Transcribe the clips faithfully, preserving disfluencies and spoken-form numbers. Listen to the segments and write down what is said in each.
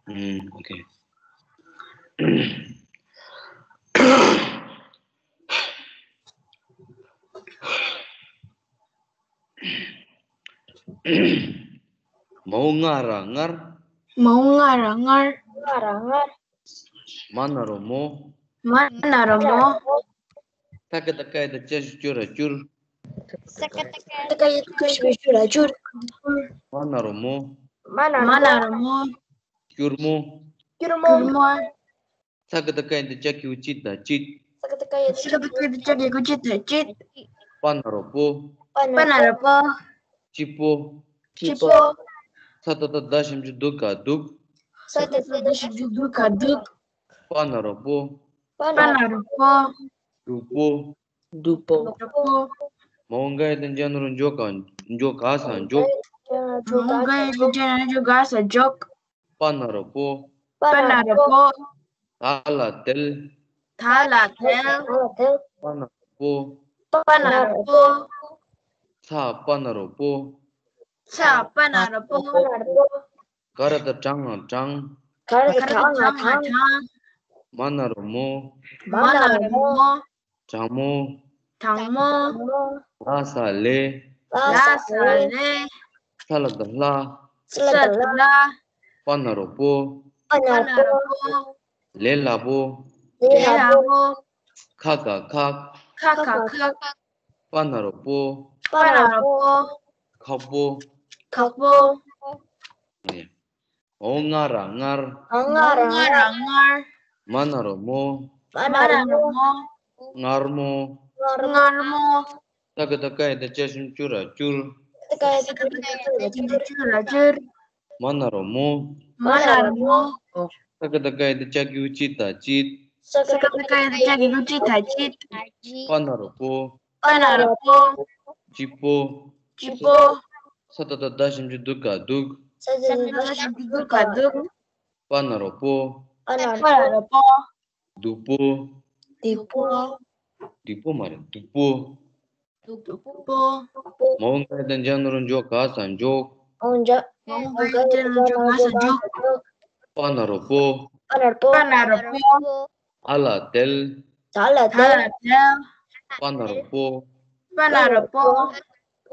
ཨུམ། ཨོ་ཁེ། མའོ་ང་ར་མངར། མའོ་ང་ར་མངར། མ་ན་རོ་མོ། མ་ན་རོ་མོ། ཏ་ཀ་ཏ་ཀ་ཡ་བཏགས་སྐྱ་ཞབས་ཀྱུ་ར་སྐྱུར། ཏ་ཀ་ཏ་ཀ་ཡ་བཏགས་སྐྱ་ཞབས་ཀྱུ་ར་སྐྱུར། མ་ན་རོ་མོ། མ་ན་རོ་མོ། སྐྱུར་མོ། སྐྱུར་མོ། ཚ་ཀ་ཏ་ཀ་ཡ་བཏགས་སྐྱ་གི་གུ་ཙི་ཏ་ཙིད། ཚ་ཀ་ཏ་ཀ་ཡ་བཏགས་སྐྱ་གི་གུ་ཙི་ཏ་ཙིད། པ་ན་རོ་པོ། པ་ན་རོ་པོ། སྤྱི་པོ། སྤྱི་པོ། ས་ཏ་བཏགས་སྡ་ཞབས་ཀྱུ་སྡུ་ག་སྡུག། ས་ཏ་བཏགས་སྡ་ཞབས་ཀྱུ་སྡུ་ག་སྡུག། པ་ན་རོ་པོ། པ་ན་རོ་པོ། སྡུག་པོ། སྡུག་པོ། སྡུག་པོ། མའོ་ག་ཡ་བཏགས་ག་ན་རོ་ག་ག་ས་འགྱོགས། མའོ་ག་ཡ་བཏགས་ག་ན་རོ་ག་ག་ས་འགྱོགས། པ་ན་རོ་པོ། པ་ན་རོ་པོ། ད་ལ་དལ། ད་ལ་དལ། པ་ན་རོ་པོ། པ་ན་རོ་པོ། ཚ་པ་ན་རོ་པོ། ཚ་པ་ན་རོ་པོ། ག་ར་བཏགས་གྲ་ང་གྲང་། ག་ར་བཏགས་གྲ་ང་གྲང་། མ་ན་རོ་མོ། མ་ན་རོ་མོ། གྲང་མོ། གྲང་མོ། ལ་ས་ལེ། ལ་ས་ལེ། ས་ལ་བཏགས་སླ། ས་ལ་བཏགས་སླ། པ་ན་རོ་པོ། པ་ན་རོ་པོ། ལེ་ལ་པོ། ལེ་ལ་པོ། ཁ་ག་ཁག། ཁ་ག་ཁག། པ་ན་རོ་པོ། པ་ན་རོ་པོ། ཁག་པོ། ཁག་པོ། ཨོ་ང་ར་མངར། ཨོ་ང་ར་མངར། མ་ན་རོ་མོ། མ་ན་རོ་མོ། མངར་མོ། མངར་མོ། ཏ་ཀ་ཏ་ཀ་ཡ་བཏགས་སྐྱ་ཞབས་ཀྱུ་ར་སྐྱུར། ཏ་ཀ་ཏ་ཀ་ཡ་བཏགས་སྐྱ་ཞབས་ཀྱུ་ར་སྐྱུར། མ་ན་རོ་མོ། མ་ན་རོ་མོ། ཏ་ཀ་ཏ་ཀ་ཡ་བཏགས་སྐྱ་གི་གུ་ཙི་ཏ་ཙིད། ཏ་ཀ་ཏ་ཀ་ཡ་བཏགས་སྐྱ་གི་གུ་ཙི་ཏ་ཙིད། པ་ན་རོ་པོ། པ་ན་རོ་པོ། སྤྱི་པོ། སྤྱི་པོ། ས་ཏ་བཏགས་སྡ་ཞབས་ཀྱུ་སྡུ་ག་སྡུག། ས་ཏ་བཏགས་སྡ་ཞབས་ཀྱུ་སྡུ་ག་སྡུག། པ་ན་རོ་པོ། པ་ན་རོ་པོ། སྡུག་པོ། སྡུག་པོ། སྡུག་པོ་མ་རེད། སྡུག་པོ། སྡུག་པོ། མའོ་ག་ཡ་བཏགས་ག་ན་རོ་ག་ག་ས་འགྱོགས། འོ་འགྱོགས། མའོ་ག་ཡ་བཏགས་ག་ན་རོ་ག་ག་ས་འགྱོགས། པ་ན་རོ་པོ། པ་ན་རོ་པོ། པ་ན་རོ་པོ། ད་ལ་དལ། ད་ལ་དལ། པ་ན་རོ་པོ། པ་ན་རོ་པོ།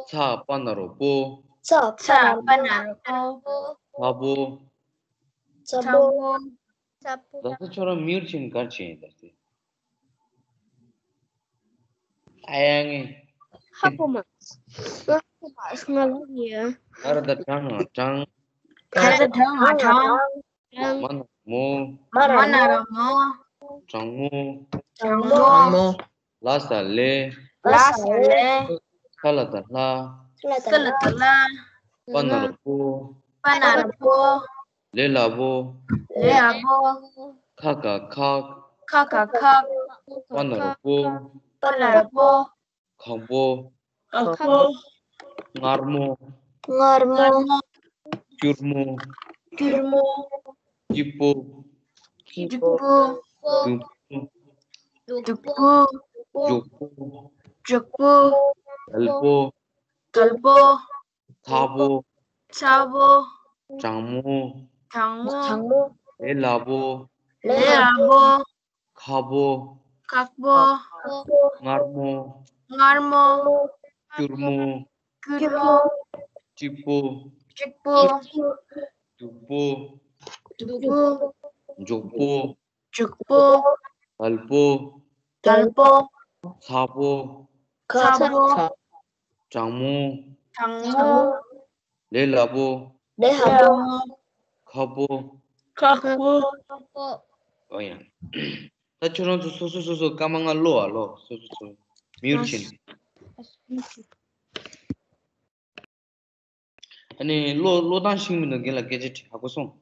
ཚ་པ་ན་རོ་པོ། ཚ་པ་ན་རོ་པོ། ཚ་པོ། ཚ་པོ། ཚ་པོ། ད་ལྟ་ཁྱོད་རང་མྱུར་ཕྱིན་གར་ཕྱིན་ཡིན་ད་ཟེར། ཨ་ཡ་ངས། ཧ་པོ་མ། ང་ལ་ཡ། ག་ར་བཏགས་གྲ་ང་གྲང་། ག་ར་བཏགས་གྲ་ང་གྲང་། མ་ན་རོ་མོ། མ་ན་རོ་མོ། གྲང་མོ། གྲང་མོ། ལ་ས་ལེ། ལ་ས་ལེ། ས་ལ་བཏགས་སླ། ས་ལ་བཏགས་སླ། པ་ན་རོ་པོ། པ་ན་རོ་པོ། ལེ་ལ་པོ། ལེ་ལ་པོ། ཁ་ག་ཁག། ཁ་ག་ཁག། པ་ན་རོ་པོ། པ་ན་རོ་པོ། ཁག་པོ། ཁག་པོ། མངར་མོ། མངར་མོ། སྐྱུར་མོ། སྐྱུར་མོ། སྐྱིད་པོ། སྐྱིད་པོ། སྡུག་པོ། སྡུག་པོ། མགྱོགས་པོ། མགྱོགས་པོ། དལ་པོ། དལ་པོ། ཚ་པོ། ཚ་པོ། གྲང་མོ། གྲང་མོ། ལེ་ལ་པོ། ལེ་ལ་པོ། ཁག་པོ། ཁག་པོ། མངར་མོ། མངར་མོ། སྐྱུར་མོ། སྐྱུར་མོ། སྐྱིད་པོ། སྐྱིད་པོ། སྡུག་པོ། སྡུག་པོ། མགྱོགས་པོ། མགྱོགས་པོ། དལ་པོ། དལ་པོ། ཚ་པོ། ཚ་པོ། གྲང་མོ། གྲང་མོ། ལེ་ལ་པོ། ལེ་ལ་པོ། ཁག་པོ། ཁག་པོ། ཨོ་ཡ། ད་ཁྱོད་རང་ཚོ་སོ་སོ་སོ་སོ་སྐར་མ་ལྔ་ཀློག་ཨ་ཀློག་སོ་སོ་སོ། མྱུར་ཕྱིན། ཨ་ནི་ཀློག་ཀློག་སྟངས་ཤེས་མི་འདུག་རྒན་ལགས་སྐད་ཆ་དྲིས་ཧ་གོ་སོང་།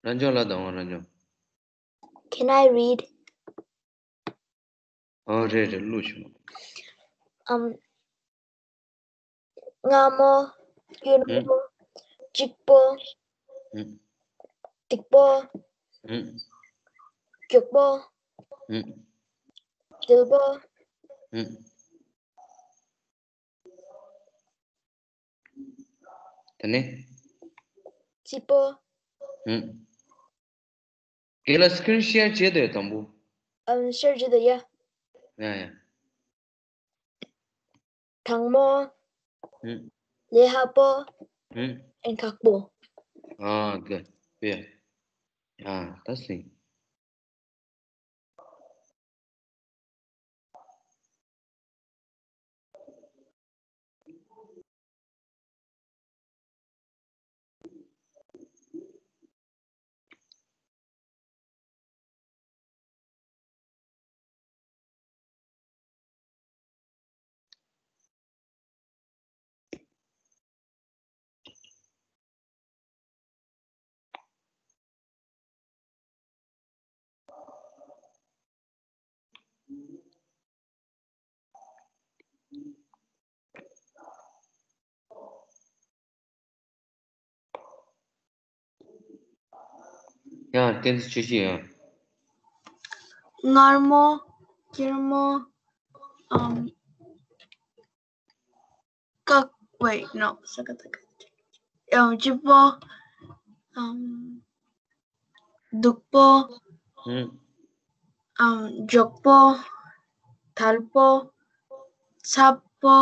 རང་སྦྱོང་ལ་དང་བ་རང་སྦྱོང་། Can I read? ཨོ་རེད་རེད། ཀླུ་ཆུ་མ། ཨམ། མངར་མོ། སྐྱུར་མོ། གཅིག་པོ། སྡུག་པོ། མགྱོགས་པོ། དལ་པོ། དེ་ནས། སྐྱིད་པོ། ཨུམ། དེ་ལ་སི་ཀི་རིན་ཤེར་བྱེད་དེ་དང་པོ། ཨམ། ཤེར་བྱེད་དེ་ཡ། ཡ་ཡ། གྲང་མོ། ཨུམ། ལས་སླ་པོ། ཨུམ། ཨེ་ཁག་པོ། ཨ་ག་པེ། ཡ་ད་སིང་། ཡང་བསྟན་འཛིན་ཆོས་སྐྱིད་ཡང་། མངར་མོ། སྐྱུར་མོ། ཨམ། ཀག wait no ས་ཀ་ཏ་ཀ་ཨམ། སྐྱིད་པོ། ཨམ། སྡུག་པོ། ཨུམ། ཨམ། མགྱོགས་པོ། དལ་པོ། སླ་པོ།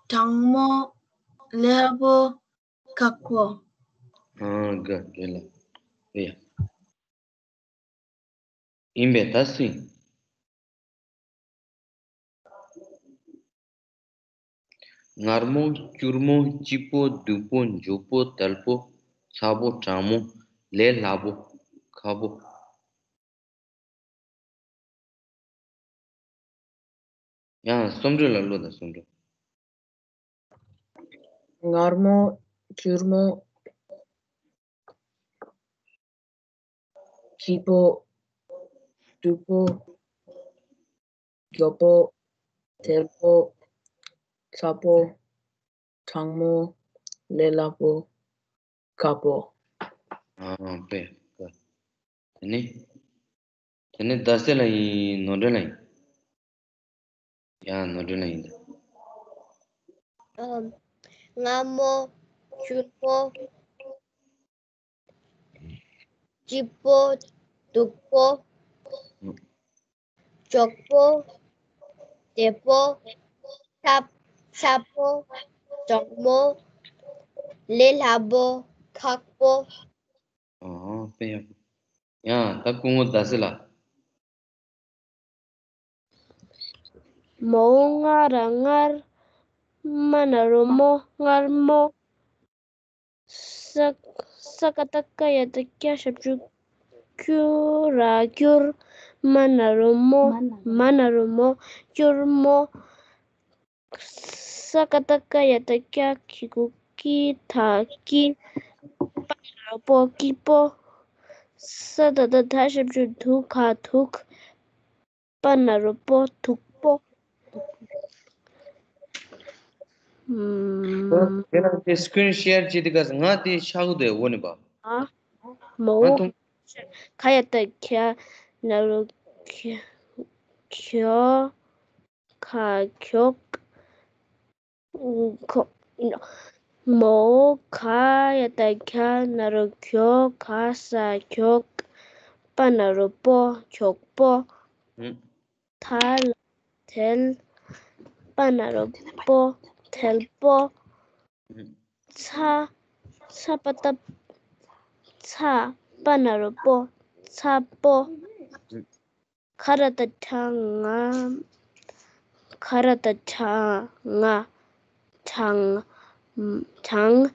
གྲང་མོ། ལས་སླ་པོ། ཁག་པོ། ཨ་ག་དེ་ལ། ཨེ་ཡ། ཡིན་པས་ད་སུ་ཡིན། མངར་མོ། སྐྱུར་མོ། སྐྱིད་པོ། སྡུག་པོ། མགྱོགས་པོ། དལ་པོ། སླ་པོ། གྲང་མོ། ལས་སླ་པོ། ཁག་པོ། ཡང་རྩོམ་འབྲི་ལ་བློ་དང་རྩོམ་འབྲི། མངར་མོ། སྐྱུར་མོ། སྐྱིད་པོ། སྡུག་པོ། མགྱོགས་པོ། དལ་པོ། སླ་པོ། གྲང་མོ། ལས་སླ་པོ། ཁག་པོ། ཨ་པེ། དེ་ནི། དེ་ནི་ཟླ་ཟེར་ལ་ཡིན། ནོར་འདྲེན་ལ་ཡིན། ཡང་ནོར་འདྲེན་ལ་ཡིན། ཨམ། མངར་མོ། སྐྱུར་མོ། སྐྱིད་པོ། སྡུག་པོ། མགྱོགས་པོ། དལ་པོ། སླ། སླ་པོ། གྲང་མོ། ལས་སླ་པོ། ཁག་པོ། ཨོ་དཔེ་ཡག་པོ། ཡང་ད་སྐུ་ངོ་ཟླ་ཟེར་ལ། མོ་ང་ར་མངར། མ་ན་རོ་མོ། མངར་མོ། ས། ས་ཀ་ཏ་ཀ་ཡ་ཏ་སྐྱ་ཞབས་ཀྱུ་སྐྱུ་ར་སྐྱུར། མ་ན་རོ་མོ། མ་ན་རོ་མོ། སྐྱུར་མོ། ས་ཀ་ཏ་ཀ་ཡ་ཏ་སྐྱ་གི་གུ་ཀྱི་ད་ཀྱི། པ་ན་རོ་པོ། སྐྱིད་པོ། ས་ད་བཏགས་སྡ་ཞབས་ཀྱུ་སྡུ་ག་སྡུག་པ་ན་རོ་པོ། སྡུག་པོ། ཨམ། དེ་ལ་དེ་སི་ཀི་རིན་ཤེར་བྱེད་དེ་ག་ང་དེ་ཤག་དེ་འོ་ནི་པ། ཨ། མོ། ང་དང་། ག་ཡ་བཏགས་གྱ་ན་རོ་གྱོ། གྱོ། ག་གྱོག་ཁོ། མོ། ག་ཡ་བཏགས་གྱ་ན་རོ་གྱོ། ག་ས་གྱོག་པ་ན་རོ་པོ། གྱོག་པོ། ཨུམ། ད་ལ་དལ། པ་ན་རོ་པོ། དལ་པོ། ཨུམ། ཚ། ཚ་པ་ཏ། ཚ་པ་ན་རོ་པོ། ཚ་པོ། ཨུམ། ག་ར་བཏགས་གྲ་ང་། ག་ར་བཏགས་གྲ་ང་། གྲང་། གྲང་།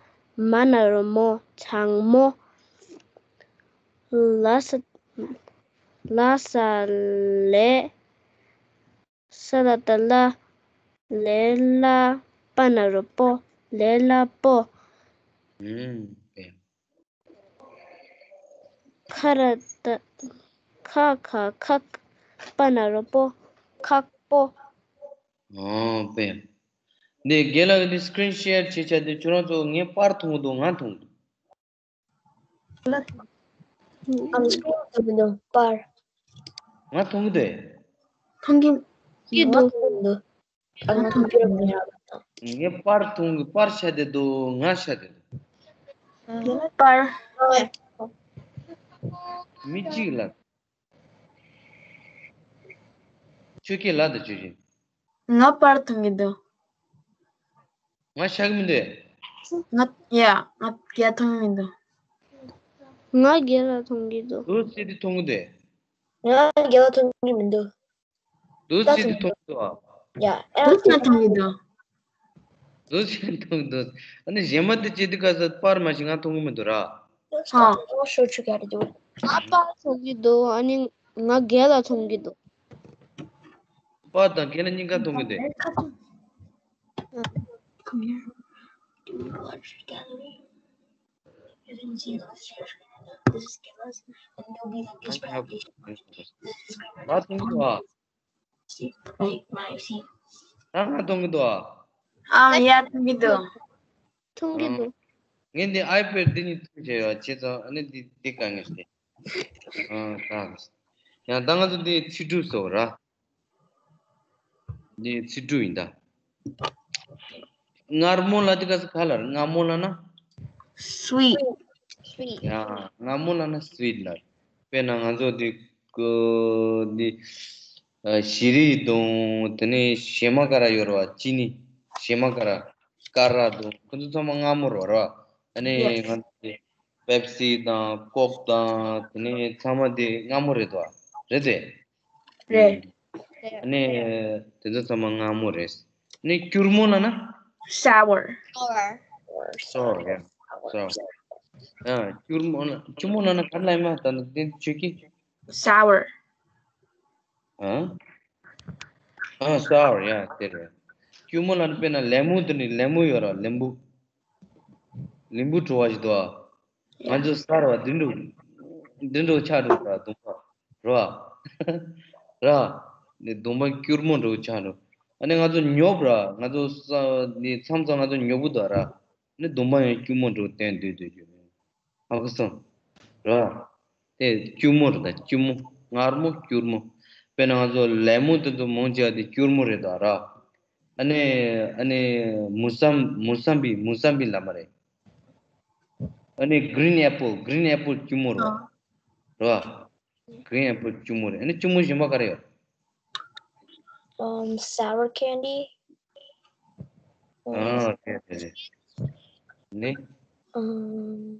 མ་ན་རོ་མོ། གྲང་མོ། ལ་ས། ལ་ས་ལས། ས་ད་བཏགས་སླ། ལས་སླ། པ་ན་རོ་པོ། ལས་སླ་པོ། ཨུམ། དཔེ། ཁ་ར་ད། ཁ་ཁ་ཁག་པ་ན་རོ་པོ། ཁག་པོ། ཨོ་པེ། འདི་རྒན་ལགས་འདི་སི་ཀི་རིན་ཤེར་བྱེད་བྱ་དེ་ཁྱོད་རང་ཚོ་ངའི་པར་མཐོང་གི་འདུག་ང་མཐོང་གི་འདུག་ཨམ་སི་ཀྲིན་མཐོང་གི་འདུག་པར། ང་མཐོང་གི་འདུག་མཐོང་གི་གི་འདུག་མཐོང་གི་འདུག་ཨ་ང་མཐོང་གི་འདུག་ངའི་པར་མཐོང་གི་པར་ཤ་དེ་འདུག་ང་ཤ་དེ་འདུག་པར། མི་གཅིག་ལ། ཆོས་སྐད་ལ་དང་ཆོས་ཅན། ང་པར་མཐོང་གི་འདུག་ང་ཤ་གི་མི་འདུག་ང་ཡ་ང་རྒན་མཐོང་གི་མི་འདུག་ང་རྒན་ལགས་མཐོང་གི་འདུག་འདུག་སེ་དེ་མཐོང་གི་འདུག་ང་རྒན་ལགས་མཐོང་གི་མི་འདུག་འདུག་སེ་དེ་མཐོང་གི་འདུག་ཡ་ཨ་འདུག་སེ་མཐོང་གི་འདུག་འདུག་སེ་མཐོང་གི་འདུག་ཨ་ནི་གཞན་མ་དེ་བྱེད་དུས་ག་ས་པར་མ་ཞིག་ང་མཐོང་གི་མི་འདུག་ར། ཧ། ཨོ་ཤོ་ཆུ་ག་རེ་འདུག་ཨ་པར་མཐོང་གི་འདུག་ཨ་ནི་ང་རྒན་ལགས་མཐོང་གི་འདུག་པར་དང་རྒན་ལགས་གཉིས་ཀ་མཐོང་གི་འདུག་ང་མཐོང་གི་འདུག་ཨ། ད་ང་མཐོང་གི་འདུག་ཨ། ཨ་ཡ་མཐོང་གི་འདུག་མཐོང་གི་འདུག་ངས་འདི་ཨའི་པེ་ཌི་འདི་གཉིས་མཐུན་བྱས་ཡོད་བྱས་ཙང་ཨ་ནི་འདི་འདི་དཀའ་ངལ་ཏེ། ཨ་ད། ཡང་ད་ང་ཚོ་འདི་ཚིག་གྲུབ་སོགས་ར། འདི་ཚིག་གྲུབ་ཡིན་ད། མངར་མོ་ལ་འདི་ག་ས་ག་ལ་རེད། མངར་མོ་ལ་ན། Sweet. Sweet. ཡ། མངར་མོ་ལ་ན་སི་ཝིཊ་ལ། དཔེར་ན་ང་ཚོ་འདི་ཀོ་འདི་ཨ་ཞི་རི་དང་དེ་ནས་ཞེ་མ་ཀ་ར་ཡོད་རེད་བ། ཅི་ནི་ཞེ་མ་ཀ་ར་ཀ་ར་དང་ཁོ་ཚོ་ཚང་མ་མངར་མོ་རེད་བ། ཨ་ནི་Yes. ང་ཚོ་འདི་པེབ་སི་དང་ཀོག་དང་དེ་ནས་ཚང་མ་འདི་མངར་མོ་རེད་དོ། རེད་དེ། རེད། ཨ་ནི་དེ་ཚོ་ཚང་མ་མངར་མོ་རེད། ཨ་ནི་སྐྱུར་མོ་ལ་ན། Sour. Sour. Sour, yeah. Sour. ཨ་སྐྱུར་མོ་ལ་སྐྱུར་མོ་ལ་ན་ག་ལ་ཡིན་མ་ད་ནི་དེ་ཆོས་ཀྱི། Sour. ཨ། ཨ་sour, yeah, དེ་རེད། སྐྱུར་མོ་ལ་ན་དཔེར་ན་ལེ་མོ་དེ་ནི་ལེ་མོ་ཡོད་ར་ལེམ་བུ། ལེམ་བུ་བྲོ་བ་ཞིག་འདུག་ཨ། ང་ཚོ་སར་བ་འདི་འདྲ་འདི་འདྲ་ཆགས་འགྲོ་ར་གདོང་པ་ར། ར། ནི་གདོང་པ་སྐྱུར་མོ་འདྲ་ཆགས་འགྲོ། ཨ་ནི་ང་ཚོ་ཉོབ་ར་ང་ཚོ་ས་ནི་མཚམས་མཚམས་ང་ཚོ་ཉོབ་པོ་འདུག་ར། ནི་གདོང་པ་ཡང་སྐྱུར་མོ་འདྲ་བསྟན་སྡོད་སྡོད་རྒྱུ། ཧ་གོ་སོང་། ར། དེ་སྐྱུར་མོ་རེད་ད་སྐྱུར་མོ། མངར་མོ་སྐྱུར་མོ། དཔེར་ན་ང་ཚོ་ལེ་མོ་དེ་ཚོ་མང་ཆེ་བ་དེ་སྐྱུར་མོ་རེད་ད་ར། ཨ་ནི་ཨ་ནི་མུ་སམ་མུ་སམ་བི་མུ་སམ་བི་ལབ་མ་རེད། ཨ་ནི་green apple, green apple སྐྱུར་མོ་རེད་བ། རེད་བ། Green apple སྐྱུར་མོ་རེད། ཨ་ནི་སྐྱུར་མོ་གཞན་པ་ག་རེ་ཡོད། Um, sour candy. ཨ་རེད་རེད་རེད། ནི། Um,